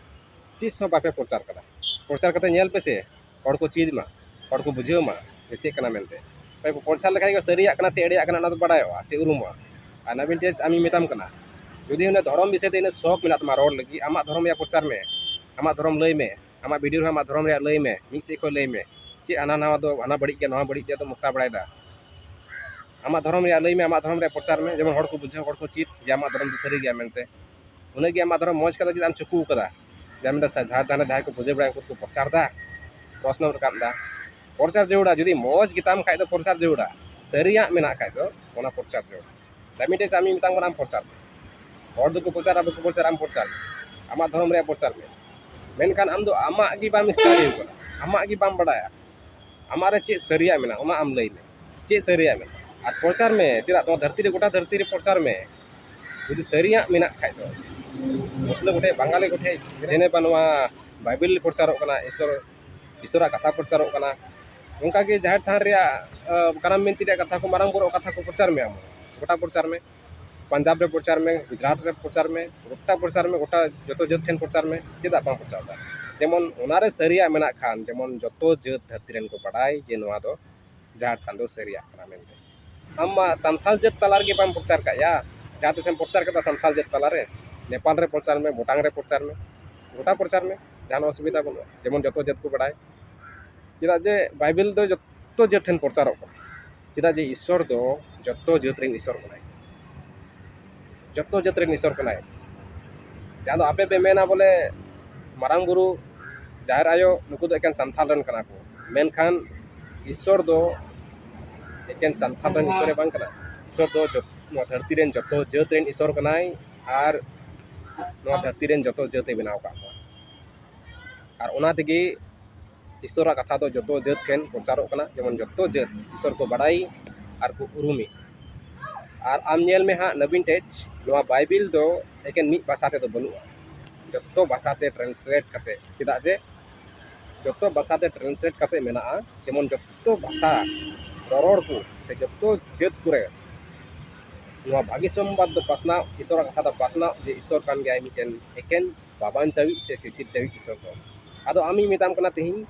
ᱛᱤᱥ ᱦᱚᱸ ᱵᱟᱯᱮ ᱯᱨᱚᱪᱟᱨ ᱠᱟᱫᱟ᱾ ᱯᱨᱚᱪᱟᱨ ᱠᱟᱛᱮ ᱧᱮᱞ ᱯᱮᱥᱮ, ᱦᱚᱲ ᱠᱚ ᱪᱮᱫ ᱢᱟ, ᱦᱚᱲ ᱠᱚ ᱵᱩᱡᱷᱟᱹᱣ ᱢᱟ ᱡᱮ ᱪᱮᱫ ᱠᱟᱱᱟ ᱢᱮᱱᱛᱮ᱾ ᱯᱨᱚᱪᱟᱨ ᱞᱮᱠᱷᱟᱱ ᱜᱮ ᱥᱟᱹᱨᱤᱭᱟᱜ ᱠᱟᱱᱟ ᱥᱮ ᱮᱲᱮᱭᱟᱜ ᱠᱟᱱᱟ, ᱚᱱᱟ ᱫᱚ ᱵᱟᱲᱟᱭᱚᱜᱼᱟ ᱥᱮ ᱩᱨᱩᱢᱚᱜᱼᱟ᱾ ᱟᱨ ᱱᱚᱣᱟ ᱢᱤᱫᱴᱮᱡ ᱟᱢᱤᱧ ᱢᱮᱛᱟᱢ ᱠᱟᱱᱟ, ᱡᱩᱫᱤ ᱚᱱᱟ ᱫᱷᱚᱨᱚᱢ ᱵᱤᱥᱚᱭ ᱛᱮ ᱤᱱᱟᱹ ᱥᱚᱠ ᱢᱮᱱᱟᱜ ᱛᱟᱢᱟ ᱨᱚᱲ ᱞᱟᱹᱜᱤᱫ, ᱟᱢᱟᱜ ᱫᱷᱚᱨᱚᱢ ᱨᱮᱭᱟᱜ ᱯᱨᱚᱪᱟᱨ ᱢᱮ, ᱟᱢᱟᱜ ᱫᱷᱚᱨᱚᱢ ᱞᱟᱹᱭ ᱢᱮ, ᱟᱢᱟᱜ ᱵᱷᱤᱰᱤᱭᱳ ᱨᱮᱦᱚᱸ ᱟᱢᱟᱜ ᱫᱷᱚᱨᱚᱢ ᱨᱮᱭᱟᱜ ᱞᱟᱹᱭ ᱢᱮ, ᱢᱤᱫ ᱥᱮᱫ ᱠᱷᱚᱱ ᱞᱟᱹᱭ ᱢᱮ᱾ ᱪᱮᱫ ᱦᱟᱱᱟ ᱱᱟᱣᱟ ᱫᱚ, ᱦᱟᱱᱟ ᱵᱟᱹᱲᱤᱡ ᱜᱮᱭᱟ, ᱱᱚᱣᱟ ᱵᱟᱹᱲᱤᱡ ᱜᱮᱭᱟ ᱫᱚ ᱢᱚᱠᱟ ᱵᱟᱲᱟᱭᱮᱫᱟ? ᱟᱢᱟᱜ ᱫᱷᱚᱨᱚᱢ ᱨᱮᱭᱟᱜ ᱞᱟᱹᱭ ᱢᱮ, ᱟᱢᱟᱜ ᱫᱷᱚᱨᱚᱢ ᱨᱮᱭᱟᱜ ᱯᱨᱚᱪᱟᱨ ᱢᱮ, ᱡᱮᱢᱚᱱ ᱦᱚᱲ ᱠᱚ ᱵᱩᱡᱷᱟᱹᱣ, ᱦᱚᱲ ᱠᱚ ᱪᱮᱫ ᱡᱮ ᱟᱢᱟᱜ ᱫᱷᱚᱨᱚᱢ ᱫᱚ ᱥᱟᱹᱨᱤ ᱜᱮᱭᱟ ᱢᱮᱱᱛᱮ᱾ ᱩᱱᱟᱹᱜ ᱜᱮ ᱟᱢᱟᱜ ᱫᱷᱚᱨᱚᱢ ᱢᱚᱡᱽ ᱠᱟᱛᱮ ᱪᱮᱫᱟᱜ ᱮᱢ ᱪᱩᱠᱩ ᱠᱟᱫᱟ? ᱡᱟᱦᱟᱸ ᱢᱮᱱᱫᱟ ᱥᱟ-, ᱡᱟᱦᱟᱸ ᱛᱟᱦᱮᱱᱟ ᱡᱟᱦᱟᱸᱭ ᱠᱚ ᱯᱩᱡᱟᱹ ᱵᱟᱲᱟᱭᱟ ᱩᱱᱠᱩ ᱠᱚ ᱯᱨᱚᱪᱟᱨ ᱫᱟ, ᱯᱨᱚᱥᱱᱚ ᱨᱟᱠᱟᱵ ᱫᱟ᱾ ᱯᱨᱚᱪᱟᱨ ᱡᱟᱹᱨᱩᱲᱟ, ᱡᱩᱫᱤ ᱢᱚᱡᱽ ᱜᱮᱛᱟᱢ ᱠᱷᱟᱡ ᱫᱚ ᱯᱨᱚᱪᱟᱨ ᱡᱟᱹᱨᱩᱲᱟ, ᱥᱟᱹᱨᱤᱭᱟᱜ ᱢᱮᱱᱟᱜ ᱠᱷᱟᱡ ᱫᱚ ᱚᱱᱟ ᱯᱨᱚᱪᱟᱨ ᱡᱟᱹᱨᱩᱲᱟ᱾ ᱛᱟᱭ ᱢᱤᱫᱴᱮᱡ ᱟᱢᱤᱧ ᱢᱮᱛᱟᱢ ᱠᱟᱱᱟ ᱟᱢ ᱯᱨᱚᱪᱟᱨ ᱢᱮ᱾ ᱦᱚᱲ ᱫᱚᱠᱚ ᱯᱨᱚᱪᱟᱨᱟ ᱵᱟᱠᱚ ᱯᱨᱚᱪᱟᱨᱟ, ᱟᱢ ᱯᱨᱚᱪᱟᱨ ᱢᱮ᱾ ᱟᱢᱟᱜ ᱫᱷᱚᱨᱚᱢ ᱨᱮᱭᱟᱜ ᱯᱨᱚᱪᱟᱨ ᱢᱮ᱾ ᱢᱮᱱᱠᱷᱟᱱ ᱟᱢ ᱫᱚ ᱟᱢᱟᱜ ᱜᱮ ᱵᱟᱢ ᱥᱴᱟᱰᱤ ᱠᱟᱫᱟ, ᱟᱢᱟᱜ ᱜᱮ ᱵᱟᱢ ᱵᱟᱲᱟᱭᱟ᱾ ᱟᱢᱟᱜ ᱨᱮ ᱪᱮᱫ ᱥᱟᱹᱨᱤᱭᱟᱜ ᱢᱮᱱᱟᱜᱼᱟ ᱚᱱᱟ ᱟᱢ ᱞᱟᱹᱭ ᱢᱮ, ᱪᱮᱫ ᱥᱟᱹᱨᱤᱭᱟᱜ ᱢᱮᱱᱟᱜᱼᱟ? ᱟᱨ ᱯᱨᱚᱪᱟᱨ ᱢᱮ᱾ ᱪᱮᱫᱟᱜ ᱱᱚᱣᱟ ᱫᱷᱟᱹᱨᱛᱤ ᱨᱮ, ᱜᱚᱴᱟ ᱫᱷᱟᱹᱨᱛᱤ ᱨᱮ ᱯᱨᱚᱪᱟᱨ ᱢᱮ᱾ ᱡᱩᱫᱤ ᱥᱟᱹᱨᱤᱭᱟᱜ ᱢᱮᱱᱟᱜ ᱠᱷᱟᱡ ᱫᱚ, ᱢᱩᱥᱞᱟᱹ ᱠᱚᱴᱷᱮᱡ, ᱵᱟᱝᱜᱟᱞᱤ ᱠᱚᱴᱷᱮᱡ, ᱡᱮᱱᱮ ᱵᱟ ᱱᱚᱣᱟ ᱵᱟᱭᱵᱮᱞ ᱯᱨᱚᱪᱟᱨᱚᱜ ᱠᱟᱱᱟ, ᱤᱥᱚᱨ, ᱤᱥᱚᱨᱟᱜ ᱠᱟᱛᱷᱟ ᱯᱨᱚᱪᱟᱨᱚᱜ ᱠᱟᱱᱟ, ᱚᱱᱠᱟᱜᱮ ᱡᱟᱦᱮᱨ ᱛᱷᱟᱱ ᱨᱮᱭᱟᱜ, ᱟᱸ, ᱠᱟᱨᱟᱢ ᱵᱤᱱᱛᱤ ᱨᱮᱭᱟᱜ ᱠᱟᱛᱷᱟ ᱠᱚ, ᱢᱟᱨᱟᱝ ᱵᱩᱨᱩᱣᱟᱜ ᱠᱟᱛᱷᱟ ᱠᱚ ᱯᱨᱚᱪᱟᱨ ᱢᱮ᱾ ᱟᱢ ᱜᱚᱴᱟ ᱯᱨᱚᱪᱟᱨ ᱢᱮ, ᱯᱟᱧᱡᱟᱵᱽ ᱨᱮ ᱯᱨᱚᱪᱟᱨ ᱢᱮ, ᱜᱩᱡᱽᱨᱟᱴ ᱨᱮ ᱯᱨᱚᱪᱟᱨ ᱢᱮ, ᱜᱚᱴᱟ ᱯᱨᱚᱪᱟᱨ ᱢᱮ, ᱜᱚᱴᱟ ᱡᱚᱛᱚ ᱡᱟᱹᱛ ᱴᱷᱮᱱ ᱯᱨᱚᱪᱟᱨ ᱢᱮ᱾ ᱪᱮᱫᱟᱜ ᱵᱟᱢ ᱯᱨᱚᱪᱟᱨ ᱫᱟ? ᱡᱮᱢᱚᱱ ᱚᱱᱟᱨᱮ ᱥᱟᱹᱨᱤᱭᱟᱜ ᱢᱮᱱᱟᱜ ᱠᱷᱟᱱ, ᱡᱮᱢᱚᱱ ᱡᱚᱛᱚ ᱡᱟᱹᱛ ᱫᱷᱟᱹᱨᱛᱤ ᱨᱮᱱ ᱠᱚ ᱵᱟᱰᱟᱭ ᱡᱮ ᱱᱚᱣᱟ ᱫᱚ ᱡᱟᱦᱮᱨ ᱛᱷᱟᱱ ᱫᱚ ᱥᱟᱹᱨᱤᱭᱟᱜ ᱠᱟᱱᱟ ᱢᱮᱱᱛᱮ᱾ ᱟᱢ ᱢᱟ ᱥᱟᱱᱛᱟᱲ ᱡᱟᱹᱛ ᱛᱟᱞᱟ ᱨᱮᱜᱮ ᱵᱟᱢ ᱯᱨᱚᱪᱟᱨ ᱠᱟᱜ ᱭᱟ᱾ ᱡᱟᱦᱟᱸ ᱛᱤᱥᱮᱢ ᱯᱨᱚᱪᱟᱨ ᱠᱮᱫᱟ ᱥᱟᱱᱛᱟᱲ ᱡᱟᱹᱛ ᱛᱟᱞᱟᱨᱮ, ᱱᱮᱯᱟᱞ ᱨᱮ ᱯᱨᱚᱪᱟᱨ ᱢᱮ, ᱵᱷᱩᱴᱟᱱ ᱨᱮ ᱯᱨᱚᱪᱟᱨ ᱢᱮ, ᱜᱚᱴᱟ ᱯᱨᱚᱪᱟᱨ ᱢᱮ, ᱡᱟᱦᱟᱱ ᱚᱥᱩᱵᱤᱫᱷᱟ ᱵᱟᱹᱱᱩᱜᱼᱟ᱾ ᱡᱮᱢᱚᱱ ᱡᱚᱛᱚ ᱡᱟᱹᱛ ᱠᱚ ᱵᱟᱰᱟᱭ, ᱪᱮᱫᱟᱜ ᱡᱮ ᱵᱟᱭᱵᱮᱞ ᱫᱚ ᱡᱚᱛᱚ ᱡᱟᱹᱛ ᱴᱷᱮᱱ ᱯᱨᱚᱪᱟᱨᱚᱜ ᱠᱟᱱᱟ᱾ ᱪᱮᱫᱟᱜ ᱡᱮ ᱤᱥᱥᱚᱨ ᱫᱚ ᱡᱚᱛᱚ ᱡᱟᱹᱛ ᱨᱮᱱ ᱤᱥᱥᱚᱨ ᱠᱟᱱᱟᱭ, ᱡᱚᱛᱚ ᱡᱟᱹᱛ ᱨᱮᱱ ᱤᱥᱥᱚᱨ ᱠᱟᱱᱟᱭ᱾ ᱡᱟᱦᱟᱸ ᱫᱚ ᱟᱯᱮ ᱯᱮ ᱢᱮᱱᱟ ᱵᱚᱞᱮ ᱢᱟᱨᱟᱝ ᱵᱩᱨᱩ, ᱡᱟᱦᱮᱨ ᱟᱭᱳ, ᱱᱩᱠᱩ ᱫᱚ ᱮᱠᱮᱱ ᱥᱟᱱᱛᱟᱲ ᱨᱮᱱ ᱠᱟᱱᱟ ᱠᱚ, ᱢᱮᱱᱠᱷᱟᱱ ᱤᱥᱥᱚᱨ ᱫᱚ ᱮᱠᱮᱱ ᱥᱟᱱᱛᱟᱲ ᱨᱮᱱ ᱤᱥᱥᱚᱨᱮ ᱵᱟᱝ ᱠᱟᱱᱟ᱾ ᱤᱥᱥᱚᱨ ᱫᱚ ᱡᱚᱛᱚ ᱱᱚᱣᱟ ᱫᱷᱟᱹᱨᱛᱤ ᱨᱮᱱ ᱡᱚᱛᱚ ᱡᱟᱹᱛ ᱨᱮᱱ ᱤᱥᱚᱨ ᱠᱟᱱᱟᱭ ᱟᱨ ᱱᱚᱣᱟ ᱫᱷᱟᱹᱨᱛᱤ ᱨᱮᱱ ᱡᱚᱛᱚ ᱡᱟᱹᱛ ᱮ ᱵᱮᱱᱟᱣ ᱟᱠᱟᱫ ᱠᱚᱣᱟ᱾ ᱟᱨ ᱚᱱᱟ ᱛᱮᱜᱮ ᱤᱥᱚᱨᱟᱜ ᱠᱟᱛᱷᱟ ᱫᱚ ᱡᱚᱛᱚ ᱡᱟᱹᱛ ᱴᱷᱮᱱ ᱯᱨᱚᱪᱟᱨᱚᱜ ᱠᱟᱱᱟ, ᱡᱮᱢᱚᱱ ᱡᱚᱛᱚ ᱡᱟᱹᱛ ᱤᱥᱚᱨ ᱠᱚ ᱵᱟᱰᱟᱭ ᱟᱨ ᱠᱚ ᱩᱨᱩᱢᱮ᱾ ᱟᱨ ᱟᱢ ᱧᱮᱞ ᱢᱮ ᱦᱟᱸᱜ ᱱᱚᱵᱤᱱ ᱴᱮᱪ, ᱱᱚᱣᱟ ᱵᱟᱭᱵᱮᱞ ᱫᱚ ᱮᱠᱮᱱ ᱢᱤᱫ ᱵᱷᱟᱥᱟ ᱛᱮᱫᱚ ᱵᱟᱹᱱᱩᱜᱼᱟ, ᱡᱚᱛᱚ ᱵᱷᱟᱥᱟᱛᱮ ᱴᱨᱟᱱᱥᱞᱮᱴ ᱠᱟᱛᱮ᱾ ᱪᱮᱫᱟᱜ ᱡᱮ ᱡᱚᱛᱚ ᱵᱷᱟᱥᱟᱛᱮ ᱴᱨᱟᱱᱥᱞᱮᱴ ᱠᱟᱛᱮ ᱢᱮᱱᱟᱜᱼᱟ, ᱡᱮᱢᱚᱱ ᱡᱚᱛᱚ ᱵᱷᱟᱥᱟ ᱨᱚᱨᱚᱲ ᱠᱚ ᱥᱮ ᱡᱚᱛᱚ ᱡᱟᱹᱛ ᱠᱚᱨᱮ ᱱᱚᱣᱟ ᱵᱷᱟᱹᱜᱤ ᱥᱚᱢᱵᱟᱫ ᱫᱚ ᱯᱟᱥᱱᱟᱣ, ᱤᱥᱚᱨᱟᱜ ᱠᱟᱛᱷᱟ ᱫᱚ ᱯᱟᱥᱱᱟᱣ ᱡᱮ ᱤᱥᱚᱨ ᱠᱟᱱ ᱜᱮᱭᱟᱭ ᱢᱤᱫᱴᱮᱱ ᱮᱠᱮᱱ ᱵᱟᱵᱟᱱ ᱪᱟᱹᱣᱤᱡ ᱥᱮ ᱥᱤᱥᱤᱨ ᱪᱟᱹᱣᱤᱡ ᱤᱥᱚᱨ ᱫᱚ᱾ ᱟᱫᱚ ᱟᱢᱤᱧ ᱢᱮᱛᱟᱢ ᱠᱟᱱᱟ ᱛᱮᱦᱮᱧ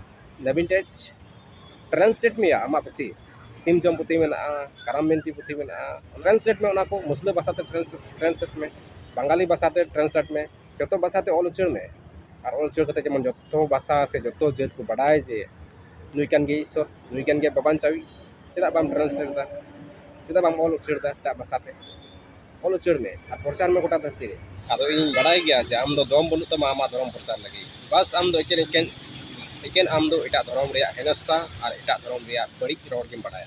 ᱱᱚᱵᱤᱱ ᱴᱮᱪ, ᱴᱨᱟᱱᱥᱞᱮᱴ ᱢᱮᱭᱟ ᱟᱢᱟᱜ ᱯᱩᱛᱷᱤ, ᱥᱤᱢ ᱡᱚᱢ ᱯᱩᱛᱷᱤ ᱢᱮᱱᱟᱜᱼᱟ, ᱠᱟᱨᱟᱢ ᱵᱤᱱᱛᱤ ᱯᱩᱛᱷᱤ ᱢᱮᱱᱟᱜᱼᱟ, ᱴᱨᱟᱱᱥᱞᱮᱴ ᱢᱮ ᱚᱱᱟ ᱠᱚ, ᱢᱩᱥᱞᱟᱹ ᱵᱷᱟᱥᱟᱛᱮ ᱴᱨᱟᱱᱥ-, ᱴᱨᱟᱱᱥᱞᱮᱴ ᱢᱮ, ᱵᱟᱝᱜᱟᱞᱤ ᱵᱷᱟᱥᱟᱛᱮ ᱴᱨᱟᱱᱥᱞᱮᱴ ᱢᱮ, ᱡᱚᱛᱚ ᱵᱷᱟᱥᱟᱛᱮ ᱚᱞ ᱩᱪᱟᱹᱲ ᱢᱮ᱾ ᱟᱨ ᱚᱞ ᱩᱪᱟᱹᱲ ᱠᱟᱛᱮ ᱡᱮᱢᱚᱱ ᱡᱚᱛᱚ ᱵᱷᱟᱥᱟ ᱥᱮ ᱡᱚᱛᱚ ᱡᱟᱹᱛ ᱠᱚ ᱵᱟᱰᱟᱭ ᱡᱮ ᱱᱩᱭ ᱠᱟᱱ ᱜᱮᱭᱟᱭ ᱤᱥᱚᱨ, ᱱᱩᱭ ᱠᱟᱱ ᱜᱮᱭᱟᱭ ᱵᱟᱵᱟᱱ ᱪᱟᱹᱣᱤᱡ᱾ ᱪᱮᱫᱟᱜ ᱵᱟᱢ ᱴᱨᱟᱱᱥᱞᱮᱴ ᱮᱫᱟ? ᱪᱮᱫᱟᱜ ᱵᱟᱢ ᱚᱞ ᱩᱪᱟᱹᱲ ᱮᱫᱟ ᱮᱴᱟᱜ ᱵᱷᱟᱥᱟᱛᱮ? ᱚᱞ ᱩᱪᱟᱹᱲ ᱢᱮ ᱟᱨ ᱯᱨᱚᱪᱟᱨ ᱢᱮ ᱜᱚᱴᱟ ᱫᱷᱟᱹᱨᱛᱤ ᱨᱮ᱾ ᱟᱫᱚ ᱤᱧ ᱵᱟᱰᱟᱭ ᱜᱮᱭᱟ ᱡᱮ ᱟᱢ ᱫᱚ ᱫᱚᱢ ᱵᱟᱹᱱᱩᱜ ᱛᱟᱢᱟ ᱟᱢᱟᱜ ᱫᱷᱚᱨᱚᱢ ᱯᱨᱚᱪᱟᱨ ᱞᱟᱹᱜᱤᱫ᱾ ᱵᱟᱥ, ᱟᱢ ᱫᱚ ᱮᱠᱮᱱ, ᱮᱠᱮᱱ, ᱮᱠᱮᱱ ᱟᱢ ᱫᱚ ᱮᱴᱟᱜ ᱫᱷᱚᱨᱚᱢ ᱨᱮᱭᱟᱜ ᱦᱮᱱᱚᱥᱛᱟ ᱟᱨ ᱮᱴᱟᱜ ᱫᱷᱚᱨᱚᱢ ᱨᱮᱭᱟᱜ ᱵᱟᱹᱲᱤᱡ ᱨᱚᱲ ᱜᱮᱢ ᱵᱟᱰᱟᱭᱟ,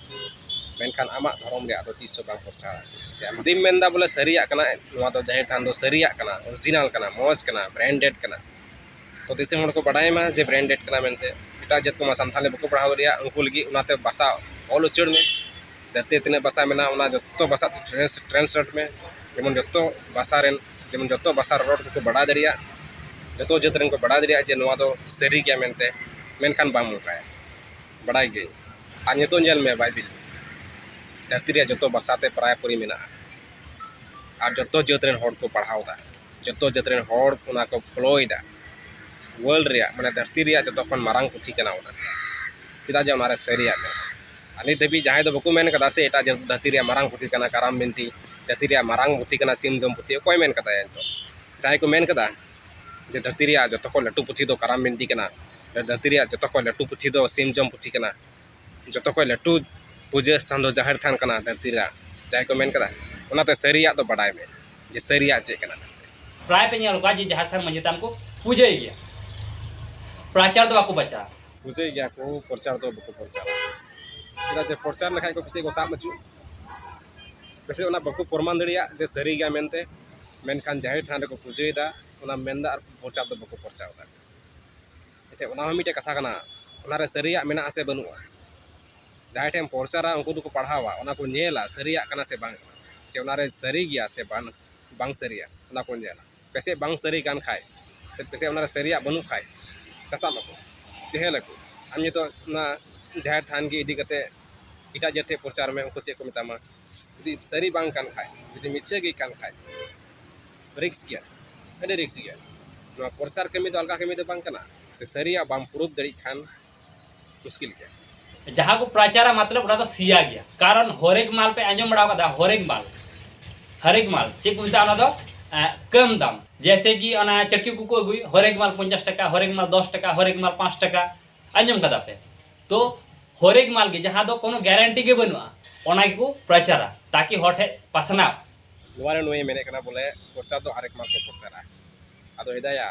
ᱢᱮᱱᱠᱷᱟᱱ ᱟᱢᱟᱜ ᱫᱷᱚᱨᱚᱢ ᱨᱮᱭᱟᱜ ᱫᱚ ᱛᱤᱥ ᱦᱚᱸ ᱵᱟᱢ ᱯᱨᱚᱪᱟᱨᱟ᱾ ᱥᱮ ᱟᱢ ᱡᱩᱫᱤᱢ ᱢᱮᱱᱫᱟ ᱵᱚᱞᱮ ᱥᱟᱹᱨᱤᱭᱟᱜ ᱠᱟᱱᱟ, ᱱᱚᱣᱟ ᱫᱚ ᱡᱟᱦᱮᱨ ᱛᱷᱟᱱ ᱫᱚ ᱥᱟᱹᱨᱤᱭᱟᱜ ᱠᱟᱱᱟ, ᱚᱨᱤᱡᱤᱱᱟᱞ ᱠᱟᱱᱟ, ᱢᱚᱡᱽ ᱠᱟᱱᱟ, ᱵᱨᱮᱱᱰᱮᱰ ᱠᱟᱱᱟ, ᱛᱚ ᱫᱤᱥᱚᱢ ᱦᱚᱲ ᱠᱚ ᱵᱟᱰᱟᱭ ᱢᱟ ᱡᱮ ᱵᱨᱮᱱᱰᱮᱰ ᱠᱟᱱᱟ ᱢᱮᱱᱛᱮ᱾ ᱮᱴᱟᱜ ᱡᱟᱹᱛ ᱠᱚᱢᱟ ᱥᱟᱱᱛᱷᱟᱞᱤ ᱵᱟᱠᱚ ᱯᱟᱲᱦᱟᱣ ᱫᱟᱲᱮᱭᱟᱜ, ᱩᱱᱠᱩ ᱞᱟᱹᱜᱤᱫ ᱚᱱᱟᱛᱮ ᱵᱷᱟᱥᱟ ᱚᱞ ᱩᱪᱟᱹᱲ ᱢᱮ᱾ ᱫᱷᱟᱹᱨᱛᱤ ᱨᱮ ᱛᱤᱱᱟᱹᱜ ᱵᱷᱟᱥᱟ ᱢᱮᱱᱟᱜᱼᱟ, ᱚᱱᱟ ᱡᱚᱛᱚ ᱵᱷᱟᱥᱟ ᱛᱮ ᱴᱨᱮᱱᱥ-, ᱴᱨᱟᱱᱥᱞᱮᱴ ᱢᱮ, ᱡᱮᱢᱚᱱ ᱡᱚᱛᱚ ᱵᱷᱟᱥᱟ ᱨᱮᱱ, ᱡᱮᱢᱚᱱ ᱡᱚᱛᱚ ᱵᱷᱟᱥᱟ ᱨᱚᱨᱚᱲ ᱠᱚᱠᱚ ᱵᱟᱰᱟᱭ ᱫᱟᱲᱮᱭᱟᱜ, ᱡᱚᱛᱚ ᱡᱟᱹᱛ ᱨᱮᱱ ᱠᱚ ᱵᱟᱰᱟᱭ ᱫᱟᱲᱮᱭᱟᱜ ᱡᱮ ᱱᱚᱣᱟ ᱫᱚ ᱥᱟᱹᱨᱤ ᱜᱮᱭᱟ ᱢᱮᱱᱛᱮ, ᱢᱮᱱᱠᱷᱟᱱ ᱵᱟᱢ ᱚᱱᱠᱟᱭᱟ᱾ ᱵᱟᱰᱟᱭ ᱜᱮ᱾ ᱟᱨ ᱱᱤᱛᱚᱜ ᱧᱮᱞ ᱢᱮ ᱵᱟᱭᱵᱮᱞ, ᱫᱷᱟᱹᱨᱛᱤ ᱨᱮᱭᱟᱜ ᱡᱚᱛᱚ ᱵᱷᱟᱥᱟ ᱛᱮ ᱯᱨᱟᱭ ᱯᱩᱨᱤ ᱢᱮᱱᱟᱜᱼᱟ᱾ ᱟᱨ ᱡᱚᱛᱚ ᱡᱟᱹᱛ ᱨᱮᱱ ᱦᱚᱲ ᱠᱚ ᱯᱟᱲᱦᱟᱣ ᱮᱫᱟ, ᱡᱚᱛᱚ ᱡᱟᱹᱛ ᱨᱮᱱ ᱦᱚᱲ ᱚᱱᱟ ᱠᱚ ᱯᱷᱳᱞᱳᱭᱮᱫᱟ᱾ ᱣᱟᱨᱞᱰ ᱨᱮᱭᱟᱜ, ᱢᱟᱱᱮ ᱫᱷᱟᱹᱨᱛᱤ ᱨᱮᱭᱟᱜ ᱡᱚᱛᱚ ᱠᱷᱚᱱ ᱢᱟᱨᱟᱝ ᱯᱩᱛᱷᱤ ᱠᱟᱱᱟ ᱚᱱᱟ, ᱪᱮᱫᱟᱜ ᱡᱮ ᱚᱱᱟᱨᱮ ᱥᱟᱹᱨᱤᱭᱟᱜ ᱢᱮᱱᱟᱜᱼᱟ᱾ ᱟᱨ ᱱᱤᱛ ᱫᱷᱟᱹᱵᱤᱡ ᱡᱟᱦᱟᱸᱭ ᱫᱚ ᱵᱟᱠᱚ ᱢᱮᱱ ᱠᱟᱫᱟ ᱥᱮ ᱮᱴᱟᱜ ᱡᱟᱹᱛ ᱫᱷᱟᱹᱨᱛᱤ ᱨᱮᱭᱟᱜ ᱢᱟᱨᱟᱝ ᱯᱩᱛᱷᱤ ᱠᱟᱱᱟ ᱠᱟᱨᱟᱢ ᱵᱤᱱᱛᱤ, ᱫᱷᱟᱹᱨᱛᱤ ᱨᱮᱭᱟᱜ ᱢᱟᱨᱟᱝ ᱯᱩᱛᱷᱤ ᱠᱟᱱᱟ ᱥᱤᱢ ᱡᱚᱢ ᱯᱩᱛᱷᱤ, ᱚᱠᱚᱭ ᱢᱮᱱ ᱠᱟᱫᱟ ᱮᱱᱛᱮ? ᱡᱟᱦᱟᱸᱭ ᱠᱚ ᱢᱮᱱ ᱠᱟᱫᱟ ᱡᱮ ᱫᱷᱟᱹᱨᱛᱤ ᱨᱮᱭᱟᱜ ᱡᱚᱛᱚ ᱠᱷᱚᱱ ᱞᱟᱹᱴᱩ ᱯᱩᱛᱷᱤ ᱫᱚ ᱠᱟᱨᱟᱢ ᱵᱤᱱᱛᱤ ᱠᱟᱱᱟ, ᱫᱷᱟᱹᱨᱛᱤ ᱨᱮᱭᱟᱜ ᱡᱚᱛᱚ ᱠᱷᱚᱱ ᱞᱟᱹᱴᱩ ᱯᱩᱛᱷᱤ ᱫᱚ ᱥᱤᱢ ᱡᱚᱢ ᱯᱩᱛᱷᱤ ᱠᱟᱱᱟ, ᱡᱚᱛᱚ ᱠᱷᱚᱱ ᱞᱟᱹᱴᱩ ᱯᱩᱡᱟᱹ ᱥᱛᱷᱟᱱ ᱫᱚ ᱡᱟᱦᱮᱨ ᱛᱷᱟᱱ ᱠᱟᱱᱟ ᱫᱷᱟᱹᱨᱛᱤ ᱨᱮᱭᱟᱜ, ᱡᱟᱦᱟᱸᱭ ᱠᱚ ᱢᱮᱱ ᱠᱟᱫᱟ, ᱚᱱᱟᱛᱮ ᱥᱟᱹᱨᱤᱭᱟᱜ ᱫᱚ ᱵᱟᱰᱟᱭ ᱢᱮ ᱡᱮ ᱥᱟᱹᱨᱤᱭᱟᱜ ᱪᱮᱫ ᱠᱟᱱᱟ᱾ ᱯᱨᱟᱭ ᱯᱮ ᱧᱮᱞ ᱠᱚᱣᱟ ᱡᱮ ᱡᱟᱦᱮᱨ ᱛᱷᱟᱱ ᱢᱟᱹᱡᱷᱤ ᱛᱷᱟᱱ ᱠᱚ ᱯᱩᱡᱟᱹᱭ ᱜᱮᱭᱟ, ᱯᱨᱚᱪᱟᱨ ᱫᱚ ᱵᱟᱠᱚ ᱯᱨᱚᱪᱟᱨᱟ᱾ ᱯᱩᱡᱟᱹᱭ ᱜᱮᱭᱟ ᱠᱚ, ᱯᱨᱚᱪᱟᱨ ᱫᱚ ᱵᱟᱠᱚ ᱯᱨᱚᱪᱟᱨᱟ᱾ ᱪᱮᱫᱟᱜ ᱡᱮ ᱯᱨᱚᱪᱟᱨ ᱞᱮᱠᱷᱟᱡ ᱠᱚ ᱯᱟᱥᱮᱡ ᱠᱚ ᱥᱟᱵ ᱦᱚᱪᱚᱜ᱾ ᱯᱟᱥᱮᱡ ᱚᱱᱟ ᱵᱟᱠᱚ ᱯᱨᱚᱢᱟᱱ ᱫᱟᱲᱮᱭᱟᱜ ᱡᱮ ᱥᱟᱹᱨᱤ ᱜᱮᱭᱟ ᱢᱮᱱᱛᱮ, ᱢᱮᱱᱠᱷᱟᱱ ᱡᱟᱦᱮᱨ ᱛᱷᱟᱱ ᱨᱮᱠᱚ ᱯᱩᱡᱟᱹᱭᱮᱫᱟ, ᱚᱱᱟ ᱢᱮᱱᱫᱟ ᱟᱨ ᱯᱨᱚᱪᱟᱨ ᱫᱚ ᱵᱟᱠᱚ ᱯᱨᱚᱪᱟᱨ ᱮᱫᱟ᱾ ᱮᱱᱛᱮᱫ ᱚᱱᱟ ᱦᱚᱸ ᱢᱤᱫᱴᱮᱡ ᱠᱟᱛᱷᱟ ᱠᱟᱱᱟ, ᱚᱱᱟᱨᱮ ᱥᱟᱹᱨᱤᱭᱟᱜ ᱢᱮᱱᱟᱜᱼᱟ ᱥᱮ ᱵᱟᱹᱱᱩᱜᱼᱟ᱾ ᱡᱟᱦᱟᱸᱭ ᱴᱷᱮᱱ ᱯᱨᱚᱪᱟᱨᱟ, ᱩᱱᱠᱩ ᱫᱚᱠᱚ ᱯᱟᱲᱦᱟᱣᱟ, ᱚᱱᱟ ᱠᱚ ᱧᱮᱞᱟ ᱥᱟᱹᱨᱤᱭᱟᱜ ᱠᱟᱱᱟ ᱥᱮ ᱵᱟᱝ, ᱥᱮ ᱚᱱᱟᱨᱮ ᱥᱟᱹᱨᱤ ᱜᱮᱭᱟ ᱥᱮ ᱵᱟᱝ, ᱵᱟᱝ ᱥᱟᱹᱨᱤᱭᱟ, ᱚᱱᱟ ᱠᱚ ᱧᱮᱞᱟ᱾ ᱯᱟᱥᱮᱡ ᱵᱟᱝ ᱥᱟᱹᱨᱤ ᱠᱟᱱ ᱠᱷᱟᱡ, ᱥᱮ ᱯᱟᱥᱮᱡ ᱚᱱᱟᱨᱮ ᱥᱟᱹᱨᱤᱭᱟᱜ ᱵᱟᱹᱱᱩᱜ ᱠᱷᱟᱡ, ᱥᱟᱥᱟᱵ ᱟᱠᱚ, ᱡᱮᱦᱮᱞ ᱟᱠᱚ᱾ ᱟᱢ ᱱᱤᱛᱚᱜ ᱚᱱᱟ ᱡᱟᱦᱮᱨ ᱛᱷᱟᱱ ᱜᱮ ᱤᱫᱤ ᱠᱟᱛᱮ ᱮᱴᱟᱜ ᱡᱟᱹᱛ ᱴᱷᱮᱡ ᱯᱨᱚᱪᱟᱨ ᱢᱮ, ᱩᱱᱠᱩ ᱪᱮᱫ ᱠᱚ ᱢᱮᱛᱟᱢᱟ? ᱡᱩᱫᱤ ᱥᱟᱹᱨᱤ ᱵᱟᱝ ᱠᱟᱱ ᱠᱷᱟᱡ, ᱡᱩᱫᱤ ᱢᱤᱪᱷᱟᱹ ᱜᱮ ᱠᱟᱱ ᱠᱷᱟᱡ, ᱨᱤᱠᱥ ᱜᱮᱭᱟ, ᱟᱹᱰᱤ ᱨᱤᱠᱥ ᱜᱮᱭᱟ᱾ ᱱᱚᱣᱟ ᱯᱨᱚᱪᱟᱨ ᱠᱟᱹᱢᱤ ᱫᱚ ᱟᱞᱜᱟ ᱠᱟᱹᱢᱤ ᱫᱚ ᱵᱟᱝ ᱠᱟᱱᱟ᱾ ᱥᱮ ᱥᱟᱹᱨᱤᱭᱟᱜ ᱵᱟᱢ ᱯᱨᱩᱯ ᱫᱟᱲᱮᱭᱟᱜ ᱠᱷᱟᱱ ᱢᱩᱥᱠᱤᱞ ᱜᱮᱭᱟ᱾ ᱡᱟᱦᱟᱸ ᱠᱚ ᱯᱨᱚᱪᱟᱨᱟ, ᱢᱚᱛᱞᱚᱵ ᱚᱱᱟ ᱫᱚ ᱥᱤᱭᱟ ᱜᱮᱭᱟ᱾ ᱠᱟᱨᱚᱱ ᱦᱚᱨᱮᱠ ᱢᱟᱞ ᱯᱮ ᱟᱸᱡᱚᱢ ᱵᱟᱲᱟ ᱟᱠᱟᱫᱟ? ᱦᱚᱨᱮᱠ ᱢᱟᱞ, ᱦᱚᱨᱮᱠ ᱢᱟᱞ ᱪᱮᱫ ᱠᱚ ᱢᱮᱛᱟᱜᱼᱟ? ᱚᱱᱟ ᱫᱚ ᱮ, ᱠᱚᱢ ᱫᱟᱢ᱾ ᱡᱮᱭᱥᱮ ᱠᱤ ᱚᱱᱟ ᱪᱟᱹᱴᱠᱤ ᱠᱚᱠᱚ ᱟᱹᱜᱩᱭ, ᱦᱚᱨᱮᱠ ᱢᱟᱞ ᱯᱚᱧᱪᱟᱥ ᱴᱟᱠᱟ, ᱦᱚᱨᱮᱠ ᱢᱟᱞ ᱫᱚᱥ ᱴᱟᱠᱟ, ᱦᱚᱨᱮᱠ ᱢᱟᱞ ᱯᱟᱸᱪ ᱴᱟᱠᱟ, ᱟᱸᱡᱚᱢ ᱠᱟᱫᱟ ᱯᱮ? ᱛᱚ ᱦᱚᱨᱮᱠ ᱢᱟᱞ ᱜᱮ, ᱡᱟᱦᱟᱸ ᱫᱚ ᱠᱳᱱᱳ ᱜᱮᱨᱮᱱᱴᱤ ᱜᱮ ᱵᱟᱹᱱᱩᱜᱼᱟ, ᱚᱱᱟ ᱜᱮᱠᱚ ᱯᱨᱚᱪᱟᱨᱟ, ᱛᱟᱠᱤ ᱦᱚᱲ ᱴᱷᱮᱡ ᱯᱟᱥᱱᱟᱣ᱾ ᱱᱚᱣᱟ ᱨᱮ ᱱᱩᱭᱮ ᱢᱮᱱᱮᱫ ᱠᱟᱱᱟ ᱵᱚᱞᱮ ᱯᱨᱚᱪᱟᱨ ᱫᱚ ᱦᱟᱨᱮᱠ ᱢᱟᱞ ᱠᱚ ᱯᱨᱚᱪᱟᱨᱟ᱾ ᱟᱫᱚ ᱦᱮᱫᱟᱭᱟ,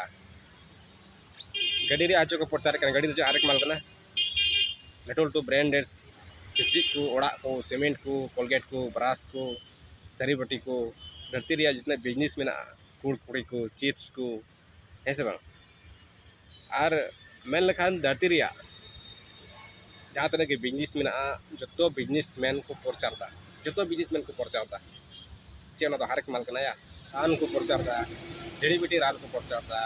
ᱜᱟᱹᱰᱤ ᱨᱮᱭᱟᱜ ᱟᱪᱚ ᱠᱚ ᱯᱨᱚᱪᱟᱨᱮᱫ ᱠᱟᱱᱟ, ᱜᱟᱹᱰᱤ ᱫᱚ ᱪᱮᱫ ᱦᱟᱨᱮᱠ ᱢᱟᱞ ᱠᱟᱱᱟ? ᱞᱟᱹᱴᱩ ᱞᱟᱹᱴᱩ ᱵᱨᱮᱱᱰᱮᱰ ᱠᱤᱪᱨᱤᱡ ᱠᱚ, ᱚᱲᱟᱜ ᱠᱚ, ᱥᱤᱢᱮᱱᱴ ᱠᱚ, ᱠᱚᱞᱜᱮᱴ ᱠᱚ, ᱵᱨᱟᱥ ᱠᱚ, ᱛᱷᱟᱹᱨᱤ ᱵᱟᱹᱴᱤ ᱠᱚ, ᱫᱷᱟᱹᱨᱛᱤ ᱨᱮᱭᱟᱜ ᱡᱤᱛᱱᱟ ᱵᱤᱡᱽᱱᱮᱥ ᱢᱮᱱᱟᱜᱼᱟ, ᱠᱩᱲᱠᱩᱲᱤ ᱠᱚ, ᱪᱤᱯᱥ ᱠᱚ, ᱦᱮᱸ ᱥᱮ ᱵᱟᱝ? ᱟᱨ ᱢᱮᱱ ᱞᱮᱠᱷᱟᱱ ᱫᱷᱟᱹᱨᱛᱤ ᱨᱮᱭᱟᱜ ᱡᱟᱦᱟᱸ ᱛᱤᱱᱟᱹᱜ ᱜᱮ ᱵᱤᱡᱽᱱᱮᱥ ᱢᱮᱱᱟᱜᱼᱟ, ᱡᱚᱛᱚ ᱵᱤᱡᱽᱱᱮᱥ ᱢᱮᱱ ᱠᱚ ᱯᱨᱚᱪᱟᱨ ᱮᱫᱟ, ᱡᱚᱛᱚ ᱵᱤᱡᱽᱱᱮᱥ ᱢᱮᱱ ᱠᱚ ᱯᱨᱚᱪᱟᱨ ᱮᱫᱟ᱾ ᱪᱮᱫ ᱚᱱᱟ ᱫᱚ ᱦᱟᱨᱮᱠ ᱢᱟᱞ ᱠᱟᱱᱟ ᱭᱟ? ᱨᱟᱱ ᱠᱚ ᱯᱨᱚᱪᱟᱨ ᱮᱫᱟ, ᱡᱷᱟᱹᱲᱤ ᱵᱤᱴᱤ ᱨᱟᱱ ᱠᱚ ᱯᱨᱚᱪᱟᱨ ᱮᱫᱟ,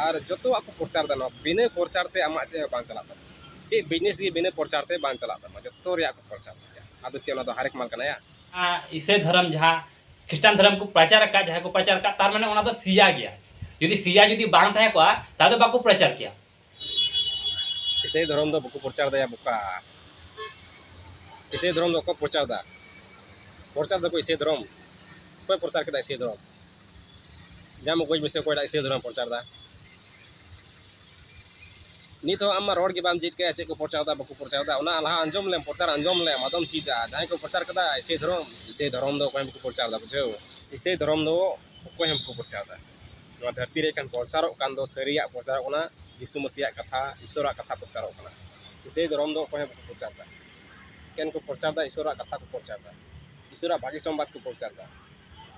ᱟᱨ ᱡᱚᱛᱚᱣᱟᱜ ᱠᱚ ᱯᱨᱚᱪᱟᱨ ᱮᱫᱟ᱾ ᱱᱚᱣᱟ ᱵᱤᱱᱟᱹ ᱯᱨᱚᱪᱟᱨ ᱛᱮ ᱟᱢᱟᱜ ᱪᱮᱫ ᱦᱚᱸ ᱵᱟᱝ ᱪᱟᱞᱟᱜ ᱛᱟᱢᱟ᱾ ᱪᱮᱫ ᱵᱤᱡᱽᱱᱮᱥ ᱜᱮ ᱵᱤᱱᱟᱹ ᱯᱨᱚᱪᱟᱨ ᱛᱮ ᱵᱟᱝ ᱪᱟᱞᱟᱜ ᱛᱟᱢᱟ, ᱡᱚᱛᱚ ᱨᱮᱭᱟᱜ ᱠᱚ ᱯᱨᱚᱪᱟᱨ ᱮᱫᱟ᱾ ᱟᱫᱚ ᱪᱮᱫ ᱚᱱᱟ ᱫᱚ ᱦᱟᱨᱮᱠ ᱢᱟᱞ ᱠᱟᱱᱟ ᱭᱟ? ᱟᱨ ᱤᱥᱟᱹᱭ ᱫᱷᱚᱨᱚᱢ ᱡᱟᱦᱟᱸ ᱠᱷᱨᱤᱥᱴᱟᱱ ᱫᱷᱚᱨᱚᱢ ᱠᱚ ᱯᱨᱚᱪᱟᱨ ᱟᱠᱟᱫ, ᱡᱟᱦᱟᱸᱭ ᱠᱚ ᱯᱨᱚᱪᱟᱨ ᱟᱠᱟᱫ, ᱛᱟᱨ ᱢᱟᱱᱮ ᱚᱱᱟ ᱫᱚ ᱥᱤᱭᱟ ᱜᱮᱭᱟ᱾ ᱡᱩᱫᱤ ᱥᱤᱭᱟ ᱡᱩᱫᱤ ᱵᱟᱝ ᱛᱟᱦᱮᱸ ᱠᱚᱜᱼᱟ, ᱛᱟᱦᱞᱮ ᱵᱟᱠᱚ ᱯᱨᱚᱪᱟᱨ ᱠᱮᱭᱟ᱾ ᱤᱥᱟᱹᱭ ᱫᱷᱚᱨᱚᱢ ᱫᱚ ᱵᱟᱠᱚ ᱯᱨᱚᱪᱟᱨ ᱮᱫᱟ ᱭᱟ ᱵᱚᱠᱟ᱾ ᱤᱥᱟᱹᱭ ᱫᱷᱚᱨᱚᱢ ᱫᱚ ᱚᱠᱚᱭ ᱯᱨᱚᱪᱟᱨ ᱮᱫᱟ? ᱯᱨᱚᱪᱟᱨ ᱫᱚᱠᱚ ᱤᱥᱟᱹᱭ ᱫᱷᱚᱨᱚᱢ᱾ ᱚᱠᱚᱭ ᱯᱨᱚᱪᱟᱨ ᱠᱮᱫᱟ ᱤᱥᱟᱹᱭ ᱫᱷᱚᱨᱚᱢ? ᱧᱟᱢ ᱜᱚᱡ ᱢᱮᱥᱮ, ᱚᱠᱚᱭᱴᱟᱜ ᱤᱥᱟᱹᱭ ᱫᱷᱚᱨᱚᱢ ᱯᱨᱚᱪᱟᱨ ᱮᱫᱟ? ᱱᱤᱛ ᱦᱚᱸ ᱟᱢ ᱢᱟ ᱨᱚᱲ ᱜᱮ ᱵᱟᱢ ᱪᱮᱫ ᱠᱟᱭᱟ, ᱪᱮᱫ ᱠᱚ ᱯᱨᱚᱪᱟᱨ ᱮᱫᱟ, ᱵᱟᱠᱚ ᱯᱨᱚᱪᱟᱨ ᱮᱫᱟ, ᱚᱱᱟ ᱞᱟᱦᱟ ᱟᱸᱡᱚᱢ ᱞᱮᱢ, ᱯᱨᱚᱪᱟᱨ ᱟᱸᱡᱚᱢ ᱞᱮᱢ, ᱟᱫᱚᱢ ᱪᱮᱫᱟ᱾ ᱡᱟᱦᱟᱸᱭ ᱠᱚ ᱯᱨᱚᱪᱟᱨ ᱠᱟᱫᱟ ᱤᱥᱟᱹᱭ ᱫᱷᱚᱨᱚᱢ, ᱤᱥᱟᱹᱭ ᱫᱷᱚᱨᱚᱢ ᱫᱚ ᱚᱠᱚᱭ ᱦᱚᱸ ᱵᱟᱠᱚ ᱯᱨᱚᱪᱟᱨ ᱮᱫᱟ, ᱵᱩᱡᱷᱟᱹᱣ? ᱤᱥᱟᱹᱭ ᱫᱷᱚᱨᱚᱢ ᱫᱚ ᱚᱠᱚᱭ ᱦᱚᱸ ᱵᱟᱠᱚ ᱯᱨᱚᱪᱟᱨ ᱮᱫᱟ᱾ ᱱᱚᱣᱟ ᱫᱷᱟᱹᱨᱛᱤ ᱨᱮ ᱮᱠᱷᱟᱱ ᱯᱨᱚᱪᱟᱨᱚᱜ ᱠᱟᱱ ᱫᱚ ᱥᱟᱹᱨᱤᱭᱟᱜ ᱯᱨᱚᱪᱟᱨᱚᱜ ᱠᱟᱱᱟ, ᱡᱤᱥᱩ ᱢᱟᱹᱥᱤᱭᱟᱜ ᱠᱟᱛᱷᱟ, ᱤᱥᱚᱨᱟᱜ ᱠᱟᱛᱷᱟ ᱯᱨᱚᱪᱟᱨᱚᱜ ᱠᱟᱱᱟ᱾ ᱤᱥᱟᱹᱭ ᱫᱷᱚᱨᱚᱢ ᱫᱚ ᱚᱠᱚᱭ ᱦᱚᱸ ᱵᱟᱠᱚ ᱯᱨᱚᱪᱟᱨ ᱮᱫᱟ᱾ ᱮᱠᱮᱱ ᱠᱚ ᱯᱨᱚᱪᱟᱨ ᱮᱫᱟ, ᱤᱥᱚᱨᱟᱜ ᱠᱟᱛᱷᱟ ᱠᱚ ᱯᱨᱚᱪᱟᱨ ᱮᱫᱟ᱾ ᱤᱥᱚᱨᱟᱜ ᱵᱷᱟᱹᱜᱤ ᱥᱚᱢᱵᱟᱫ ᱠᱚ ᱯᱨᱚᱪᱟᱨ ᱫᱟ,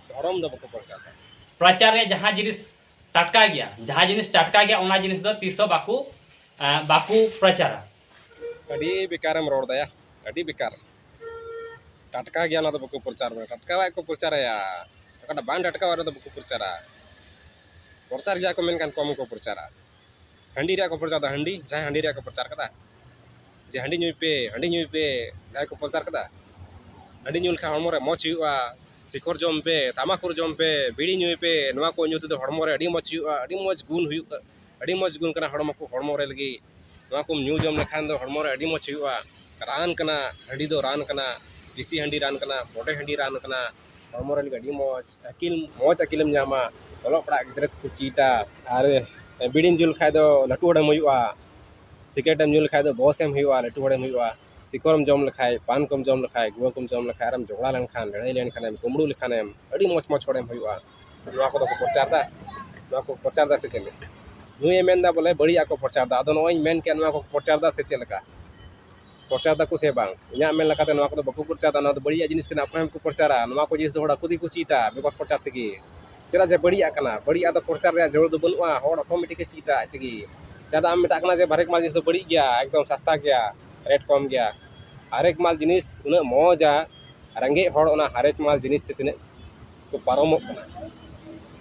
ᱫᱷᱚᱨᱚᱢ ᱫᱚ ᱵᱟᱠᱚ ᱯᱨᱚᱪᱟᱨ ᱫᱟ᱾ ᱯᱨᱚᱪᱟᱨ ᱨᱮᱭᱟᱜ ᱡᱟᱦᱟᱸ ᱡᱤᱱᱤᱥ ᱴᱟᱴᱠᱟ ᱜᱮᱭᱟ, ᱡᱟᱦᱟᱸ ᱡᱤᱱᱤᱥ ᱴᱟᱴᱠᱟ ᱜᱮᱭᱟ, ᱚᱱᱟ ᱡᱤᱱᱤᱥ ᱫᱚ ᱛᱤᱥ ᱦᱚᱸ ᱵᱟᱠᱚ, ᱮᱸ, ᱵᱟᱠᱚ ᱯᱨᱚᱪᱟᱨᱟ᱾ ᱟᱹᱰᱤ ᱵᱮᱠᱟᱨᱮᱢ ᱨᱚᱲ ᱫᱟᱭᱟ, ᱟᱹᱰᱤ ᱵᱮᱠᱟᱨ᱾ ᱴᱟᱴᱠᱟ ᱜᱮᱭᱟ, ᱚᱱᱟ ᱫᱚ ᱵᱟᱠᱚ ᱯᱨᱚᱪᱟᱨ ᱫᱟ᱾ ᱴᱟᱴᱠᱟᱣᱟᱜ ᱠᱚ ᱯᱨᱚᱪᱟᱨᱟᱭᱟ, ᱚᱠᱟᱴᱟᱜ ᱵᱟᱝ ᱴᱟᱴᱠᱟᱣᱟᱜ ᱨᱮᱫᱚ ᱵᱟᱠᱚ ᱯᱨᱚᱪᱟᱨᱟ᱾ ᱯᱨᱚᱪᱟᱨ ᱜᱮᱭᱟ ᱠᱚ, ᱢᱮᱱᱠᱷᱟᱱ ᱠᱚᱢ ᱜᱮᱠᱚ ᱯᱨᱚᱪᱟᱨᱟ᱾ ᱦᱟᱺᱰᱤ ᱨᱮᱭᱟᱜ ᱠᱚ ᱯᱨᱚᱪᱟᱨ ᱫᱟ, ᱦᱟᱺᱰᱤ, ᱡᱟᱦᱟᱸᱭ ᱦᱟᱺᱰᱤ ᱨᱮᱭᱟᱜ ᱠᱚ ᱯᱨᱚᱪᱟᱨ ᱠᱟᱫᱟ, ᱡᱮ ᱦᱟᱺᱰᱤ ᱧᱩᱭ ᱯᱮ, ᱦᱟᱺᱰᱤ ᱧᱩᱭ ᱯᱮ, ᱡᱟᱦᱟᱸᱭ ᱠᱚ ᱯᱨᱚᱪᱟᱨ ᱠᱟᱫᱟ, ᱦᱟᱺᱰᱤ ᱧᱩ ᱞᱮᱠᱷᱟᱱ ᱦᱚᱲᱢᱚ ᱨᱮ ᱢᱚᱡᱽ ᱦᱩᱭᱩᱜᱼᱟ, ᱥᱤᱠᱚᱨ ᱡᱚᱢ ᱯᱮ, ᱛᱟᱢᱟᱠᱩᱨ ᱡᱚᱢ ᱯᱮ, ᱵᱤᱲᱤ ᱧᱩᱭ ᱯᱮ, ᱱᱚᱣᱟ ᱠᱚ ᱧᱩ ᱛᱮᱫᱚ ᱦᱚᱲᱢᱚ ᱨᱮ ᱟᱹᱰᱤ ᱢᱚᱡᱽ ᱦᱩᱭᱩᱜᱼᱟ, ᱟᱹᱰᱤ ᱢᱚᱡᱽ ᱜᱩᱱ ᱦᱩᱭᱩᱜᱼᱟ, ᱟᱹᱰᱤ ᱢᱚᱡᱽ ᱜᱩᱱ ᱠᱟᱱᱟ ᱦᱚᱲᱢᱚ ᱠᱚ, ᱦᱚᱲᱢᱚ ᱨᱮ ᱞᱟᱹᱜᱤᱫ᱾ ᱱᱚᱣᱟ ᱠᱚᱢ ᱧᱩ ᱡᱚᱢ ᱞᱮᱠᱷᱟᱱ ᱫᱚ ᱦᱚᱲᱢᱚ ᱨᱮ ᱟᱹᱰᱤ ᱢᱚᱡᱽ ᱦᱩᱭᱩᱜᱼᱟ᱾ ᱨᱟᱱ ᱠᱟᱱᱟ, ᱦᱟᱺᱰᱤ ᱫᱚ ᱨᱟᱱ ᱠᱟᱱᱟ, ᱫᱮᱥᱤ ᱦᱟᱺᱰᱤ ᱨᱟᱱ ᱠᱟᱱᱟ, ᱵᱚᱰᱮ ᱦᱟᱺᱰᱤ ᱨᱟᱱ ᱠᱟᱱᱟ, ᱦᱚᱲᱢᱚ ᱨᱮ ᱞᱟᱹᱜᱤᱫ ᱟᱹᱰᱤ ᱢᱚᱡᱽ, ᱟᱹᱠᱤᱞ, ᱢᱚᱡᱽ ᱟᱹᱠᱤᱞᱮᱢ ᱧᱟᱢᱟ᱾ ᱚᱞᱚᱜ ᱯᱟᱲᱦᱟᱜ ᱜᱤᱫᱽᱨᱟᱹ ᱠᱚᱠᱚ ᱪᱮᱫᱟ᱾ ᱟᱨ ᱵᱤᱲᱤᱢ ᱧᱩ ᱞᱮᱠᱷᱟᱡ ᱫᱚ ᱞᱟᱹᱴᱩ ᱦᱚᱲᱮᱢ ᱦᱩᱭᱩᱜᱼᱟ, ᱥᱤᱜᱨᱮᱴ ᱮᱢ ᱧᱩ ᱞᱮᱠᱷᱟᱡ ᱫᱚ ᱵᱚᱥ ᱮᱢ ᱦᱩᱭᱩᱜᱼᱟ, ᱞᱟᱹᱴᱩ ᱦᱚᱲᱮᱢ ᱦᱩᱭᱩᱜᱼᱟ᱾ ᱥᱤᱠᱚᱨᱮᱢ ᱡᱚᱢ ᱞᱮᱠᱷᱟᱡ, ᱯᱟᱱ ᱠᱚᱢ ᱡᱚᱢ ᱞᱮᱠᱷᱟᱡ, ᱜᱩᱣᱟᱹ ᱠᱚᱢ ᱡᱚᱢ ᱞᱮᱠᱷᱟᱡ, ᱟᱨᱮᱢ ᱡᱷᱚᱜᱽᱲᱟ ᱞᱮᱱᱠᱷᱟᱱ, ᱞᱟᱹᱲᱦᱟᱹᱭ ᱞᱮᱱᱠᱷᱟᱱᱮᱢ, ᱠᱩᱢᱵᱽᱲᱩ ᱞᱮᱠᱷᱟᱱᱮᱢ, ᱟᱹᱰᱤ ᱢᱚᱡᱽ ᱢᱚᱡᱽ ᱦᱚᱲᱮᱢ ᱦᱩᱭᱩᱜᱼᱟ᱾ ᱱᱚᱣᱟ ᱠᱚᱫᱚ ᱠᱚ ᱯᱨᱚᱪᱟᱨ ᱫᱟ, ᱱᱚᱣᱟ ᱠᱚ ᱯᱨᱚᱪᱟᱨ ᱫᱟ ᱥᱮ ᱪᱮᱫ? ᱱᱩᱭᱮ ᱢᱮᱱᱫᱟ ᱵᱚᱞᱮ ᱵᱟᱹᱲᱤᱡᱟᱜ ᱠᱚ ᱯᱨᱚᱪᱟᱨ ᱫᱟ᱾ ᱟᱫᱚ ᱱᱚᱜᱼᱚᱭ ᱤᱧ ᱢᱮᱱ ᱠᱮᱫ, ᱱᱚᱣᱟ ᱠᱚ ᱯᱨᱚᱪᱟᱨ ᱫᱟ ᱥᱮ ᱪᱮᱫ ᱞᱮᱠᱟ? ᱯᱨᱚᱪᱟᱨ ᱫᱟᱠᱚ ᱥᱮ ᱵᱟᱝ? ᱤᱧᱟᱹᱜ ᱢᱮᱱ ᱞᱮᱠᱟᱛᱮ ᱱᱚᱣᱟ ᱠᱚᱫᱚ ᱵᱟᱠᱚ ᱯᱨᱚᱪᱟᱨ ᱫᱟ᱾ ᱱᱚᱣᱟ ᱫᱚ ᱵᱟᱹᱲᱤᱡᱟᱜ ᱡᱤᱱᱤᱥ ᱠᱟᱱᱟ, ᱚᱠᱚᱭ ᱦᱚᱸ ᱵᱟᱠᱚ ᱯᱨᱚᱪᱟᱨᱟ᱾ ᱱᱚᱣᱟ ᱠᱚ ᱡᱤᱱᱤᱥ ᱫᱚ ᱦᱚᱲ ᱟᱠᱚ ᱛᱮᱜᱮ ᱠᱚ ᱪᱮᱫᱟ, ᱵᱮᱜᱚᱨ ᱯᱨᱚᱪᱟᱨ ᱛᱮᱜᱮ᱾ ᱪᱮᱫᱟᱜ ᱡᱮ ᱵᱟᱹᱲᱤᱡᱟᱜ ᱠᱟᱱᱟ, ᱵᱟᱹᱲᱤᱡᱟᱜ ᱫᱚ ᱯᱨᱚᱪᱟᱨ ᱨᱮᱭᱟᱜ ᱡᱟᱹᱨᱩᱲ ᱫᱚ ᱵᱟᱹᱱᱩᱜᱼᱟ, ᱦᱚᱲ ᱚᱴᱳᱢᱮᱴᱤᱠ ᱮ ᱪᱮᱫᱟ ᱟᱡ ᱛᱮᱜᱮ᱾ ᱡᱟᱦᱟᱸ ᱫᱚ ᱟᱢ ᱢᱮᱛᱟᱜ ᱠᱟᱱᱟ ᱡᱮ ᱦᱟᱨᱮᱠ ᱢᱟᱞ ᱡᱤᱱᱤᱥ ᱫᱚ ᱵᱟᱹᱲᱤᱡ ᱜᱮᱭᱟ, ᱮᱠᱫᱚᱢ ᱥᱟᱥᱛᱟ ᱜᱮᱭᱟ, ᱨᱮᱴ ᱠᱚᱢ ᱜᱮᱭᱟ᱾ ᱦᱟᱨᱮᱠ ᱢᱟᱞ ᱡᱤᱱᱤᱥ ᱩᱱᱟᱹᱜ ᱢᱚᱡᱟ, ᱨᱮᱸᱜᱮᱡ ᱦᱚᱲ ᱚᱱᱟ ᱦᱟᱨᱮᱠ ᱢᱟᱞ ᱡᱤᱱᱤᱥ ᱛᱮ ᱛᱤᱱᱟᱹᱜ ᱠᱚ ᱯᱟᱨᱚᱢᱚᱜ ᱠᱟᱱᱟ,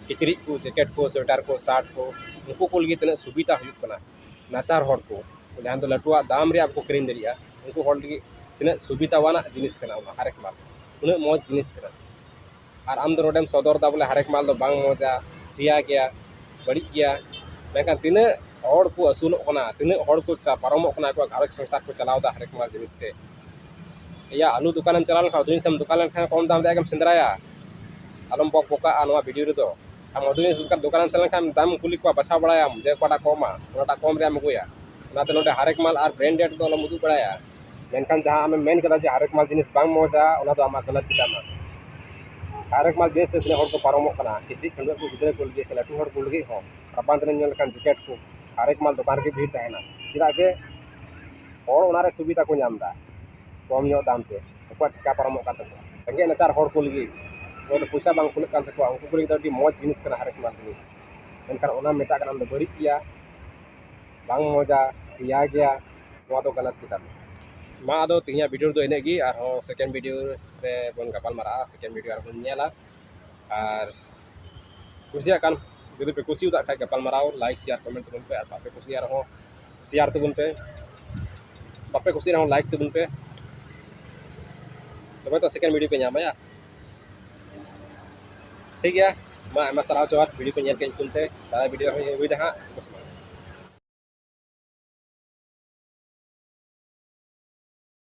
ᱠᱤᱪᱨᱤᱡ ᱠᱚ, ᱡᱮᱠᱮᱴ ᱠᱚ, ᱥᱳᱭᱮᱴᱟᱨ ᱠᱚ, ᱥᱟᱨᱴ ᱠᱚ, ᱩᱱᱠᱩ ᱠᱚ ᱞᱟᱹᱜᱤᱫ ᱛᱤᱱᱟᱹᱜ ᱥᱩᱵᱤᱫᱷᱟ ᱦᱩᱭᱩᱜ ᱠᱟᱱᱟ᱾ ᱱᱟᱪᱟᱨ ᱦᱚᱲ ᱠᱚ, ᱡᱟᱦᱟᱸ ᱫᱚ ᱞᱟᱹᱴᱩᱣᱟᱜ ᱫᱟᱢ ᱨᱮᱭᱟᱜ ᱠᱚ ᱠᱤᱨᱤᱧ ᱫᱟᱲᱮᱭᱟᱜᱼᱟ, ᱩᱱᱠᱩ ᱦᱚᱲ ᱞᱟᱹᱜᱤᱫ ᱛᱤᱱᱟᱹᱜ ᱥᱩᱵᱤᱫᱷᱟᱣᱟᱱᱟᱜ ᱡᱤᱱᱤᱥ ᱠᱟᱱᱟ ᱚᱱᱟ ᱦᱟᱨᱮᱠ ᱢᱟᱞ, ᱩᱱᱟᱹᱜ ᱢᱚᱡᱽ ᱡᱤᱱᱤᱥ ᱠᱟᱱᱟ᱾ ᱟᱨ ᱟᱢ ᱫᱚ ᱱᱚᱰᱮᱢ ᱥᱚᱫᱚᱨ ᱫᱟ ᱵᱚᱞᱮ ᱦᱟᱨᱮᱠ ᱢᱟᱞ ᱫᱚ ᱵᱟᱝ ᱢᱚᱡᱟ, ᱥᱮᱭᱟ ᱜᱮᱭᱟ, ᱵᱟᱹᱲᱤᱡ ᱜᱮᱭᱟ᱾ ᱢᱮᱱᱠᱷᱟᱱ ᱛᱤᱱᱟᱹᱜ ᱦᱚᱲ ᱠᱚ ᱟᱹᱥᱩᱞᱚᱜ ᱠᱟᱱᱟ, ᱛᱤᱱᱟᱹᱜ ᱦᱚᱲ ᱠᱚ ᱪᱟ-, ᱯᱟᱨᱚᱢᱚᱜ ᱠᱟᱱᱟ, ᱟᱠᱚᱣᱟᱜ ᱜᱷᱟᱨᱚᱸᱡᱽ ᱥᱚᱝᱥᱟᱨ ᱠᱚ ᱪᱟᱞᱟᱣ ᱫᱟ ᱦᱟᱨᱮᱠ ᱢᱟᱞ ᱡᱤᱱᱤᱥ ᱛᱮ᱾ ᱮᱭᱟ, ᱟᱹᱞᱩ ᱫᱚᱠᱟᱱᱮᱢ ᱪᱟᱞᱟᱣ ᱞᱮᱱᱠᱷᱟᱱ, ᱩᱛᱩ ᱡᱤᱱᱤᱥᱮᱢ ᱫᱚᱠᱟᱱ ᱞᱮᱱᱠᱷᱟᱱ ᱠᱚᱢ ᱫᱟᱢ ᱨᱮᱭᱟᱜ ᱜᱮᱢ ᱥᱮᱸᱫᱽᱨᱟᱭᱟ᱾ ᱟᱞᱚᱢ ᱵᱚᱠ ᱵᱚᱠᱟᱜᱼᱟ ᱱᱚᱣᱟ ᱵᱷᱤᱰᱤᱭᱳ ᱨᱮᱫᱚ᱾ ᱟᱢ ᱩᱛᱩ ᱡᱤᱱᱤᱥ ᱫᱚᱠᱟᱱ, ᱫᱚᱠᱟᱱᱮᱢ ᱥᱮᱱ ᱞᱮᱱᱠᱷᱟᱱ ᱫᱟᱢ ᱠᱩᱞᱤ ᱠᱚᱣᱟ, ᱵᱟᱪᱷᱟᱣ ᱵᱟᱲᱟᱭᱟᱢ ᱡᱮ ᱚᱠᱟᱴᱟᱜ ᱠᱚᱢᱟ, ᱚᱱᱟᱴᱟᱜ ᱠᱚᱢ ᱨᱮᱭᱟᱜ ᱮᱢ ᱟᱹᱜᱩᱭᱟ᱾ ᱚᱱᱟᱛᱮ ᱱᱚᱰᱮ ᱦᱟᱨᱮᱠ ᱢᱟᱞ ᱟᱨ ᱵᱨᱮᱱᱰᱮᱰ ᱫᱚ ᱟᱞᱚᱢ ᱩᱫᱩᱜ ᱵᱟᱲᱟᱭᱟ᱾ ᱢᱮᱱᱠᱷᱟᱱ ᱡᱟᱦᱟᱸ ᱟᱢᱮᱢ ᱢᱮᱱ ᱠᱮᱫᱟ ᱡᱮ ᱦᱟᱨᱮᱠ ᱢᱟᱞ ᱡᱤᱱᱤᱥ ᱵᱟᱝ ᱢᱚᱡᱟ, ᱚᱱᱟ ᱫᱚ ᱟᱢᱟᱜ ᱜᱟᱞᱟᱛ ᱜᱮ ᱛᱟᱢᱟ᱾ ᱦᱟᱨᱮᱠ ᱢᱟᱞ ᱡᱤᱱᱤᱥ ᱛᱮ ᱛᱤᱱᱟᱹᱜ ᱦᱚᱲ ᱠᱚ ᱯᱟᱨᱚᱢᱚᱜ ᱠᱟᱱᱟ, ᱠᱤᱪᱨᱤᱡ ᱠᱷᱟᱹᱰᱩᱣᱟᱹᱜ ᱠᱚ ᱜᱤᱫᱽᱨᱟᱹ ᱠᱚ ᱞᱟᱹᱜᱤᱫ ᱥᱮ ᱞᱟᱹᱴᱩ ᱦᱚᱲ ᱠᱚ ᱞᱟᱹᱜᱤᱫ ᱦᱚᱸ᱾ ᱨᱟᱵᱟᱝ ᱫᱤᱱᱮᱢ ᱧᱮᱞ ᱞᱮᱠᱷᱟᱱ ᱡᱮᱠᱮᱴ ᱠᱚ, ᱦᱟᱨᱮᱠ ᱢᱟᱞ ᱫᱚᱠᱟᱱ ᱨᱮᱜᱮ ᱵᱷᱤᱲ ᱛᱟᱦᱮᱱᱟ᱾ ᱪᱮᱫᱟᱜ ᱡᱮ ᱦᱚᱲ ᱚᱱᱟᱨᱮ ᱥᱩᱵᱤᱫᱷᱟ ᱠᱚ ᱧᱟᱢ ᱮᱫᱟ, ᱠᱚᱢ ᱧᱚᱜ ᱫᱟᱢ ᱛᱮ ᱟᱠᱚᱣᱟᱜ ᱴᱷᱮᱠᱟ ᱯᱟᱨᱚᱢᱚᱜ ᱠᱟᱱ ᱛᱟᱠᱚᱣᱟ᱾ ᱨᱮᱸᱜᱮᱡ ᱱᱟᱪᱟᱨ ᱦᱚᱲ ᱠᱚ ᱞᱟᱹᱜᱤᱫ, ᱚᱠᱚᱭ ᱫᱚ ᱯᱚᱭᱥᱟ ᱵᱟᱝ ᱠᱩᱞᱟᱹᱜ ᱠᱟᱱ ᱛᱟᱠᱚᱣᱟ, ᱩᱱᱠᱩ ᱠᱚ ᱞᱟᱹᱜᱤᱫ ᱫᱚ ᱟᱹᱰᱤ ᱢᱚᱡᱽ ᱡᱤᱱᱤᱥ ᱠᱟᱱᱟ ᱦᱟᱨᱮᱠ ᱢᱟᱞ ᱡᱤᱱᱤᱥ᱾ ᱢᱮᱱᱠᱷᱟᱱ ᱚᱱᱟ ᱢᱮᱛᱟᱜ ᱠᱟᱱᱟ ᱫᱚ ᱵᱟᱹᱲᱤᱡ ᱜᱮᱭᱟ, ᱵᱟᱝ ᱢᱚᱡᱟ, ᱥᱮᱭᱟ ᱜᱮᱭᱟ, ᱱᱚᱣᱟ ᱫᱚ ᱜᱟᱞᱟᱛ ᱜᱮ ᱛᱟᱵᱚᱱ᱾ ᱢᱟ ᱟᱫᱚ ᱛᱮᱦᱮᱧᱟᱜ video ᱫᱚ ᱤᱱᱟᱹᱜ ᱜᱮ, ᱟᱨᱦᱚᱸ second video ᱨᱮ ᱵᱚᱱ ᱜᱟᱯᱟᱞ ᱢᱟᱨᱟᱜᱼᱟ, second video ᱟᱨᱵᱚᱱ ᱧᱮᱞᱟ᱾ ᱟᱨ ᱠᱩᱥᱤᱭᱟᱜ ᱠᱟᱱ, ᱡᱩᱫᱤ ᱯᱮ ᱠᱩᱥᱤᱭᱟᱫ ᱠᱷᱟᱡ ᱜᱟᱯᱟᱞ ᱢᱟᱨᱟᱣ like share comment ᱛᱟᱵᱚᱱ ᱯᱮ, ᱟᱨ ᱵᱟᱯᱮ ᱠᱩᱥᱤᱭᱟᱜ ᱨᱮᱦᱚᱸ share ᱛᱟᱵᱚᱱ ᱯᱮ, ᱵᱟᱯᱮ ᱠᱩᱥᱤᱭᱟᱜ ᱨᱮᱦᱚᱸ like ᱛᱟᱵᱚᱱ ᱯᱮ, ᱛᱚᱵᱮ ᱛᱚ second video ᱯᱮ ᱧᱟᱢᱟ ᱭᱟ᱾ ᱴᱷᱤᱠ ᱜᱮᱭᱟ, ᱢᱟ ᱟᱭᱢᱟ ᱥᱟᱨᱦᱟᱣ ᱡᱚᱦᱟᱨ video ᱯᱮ ᱧᱮᱞ ᱠᱮᱫ ᱧᱩᱛᱩᱢ ᱛᱮ᱾ ᱛᱟᱦᱞᱮ video ᱦᱚᱸ ᱦᱩᱭ ᱫᱟ ᱦᱟᱸᱜ᱾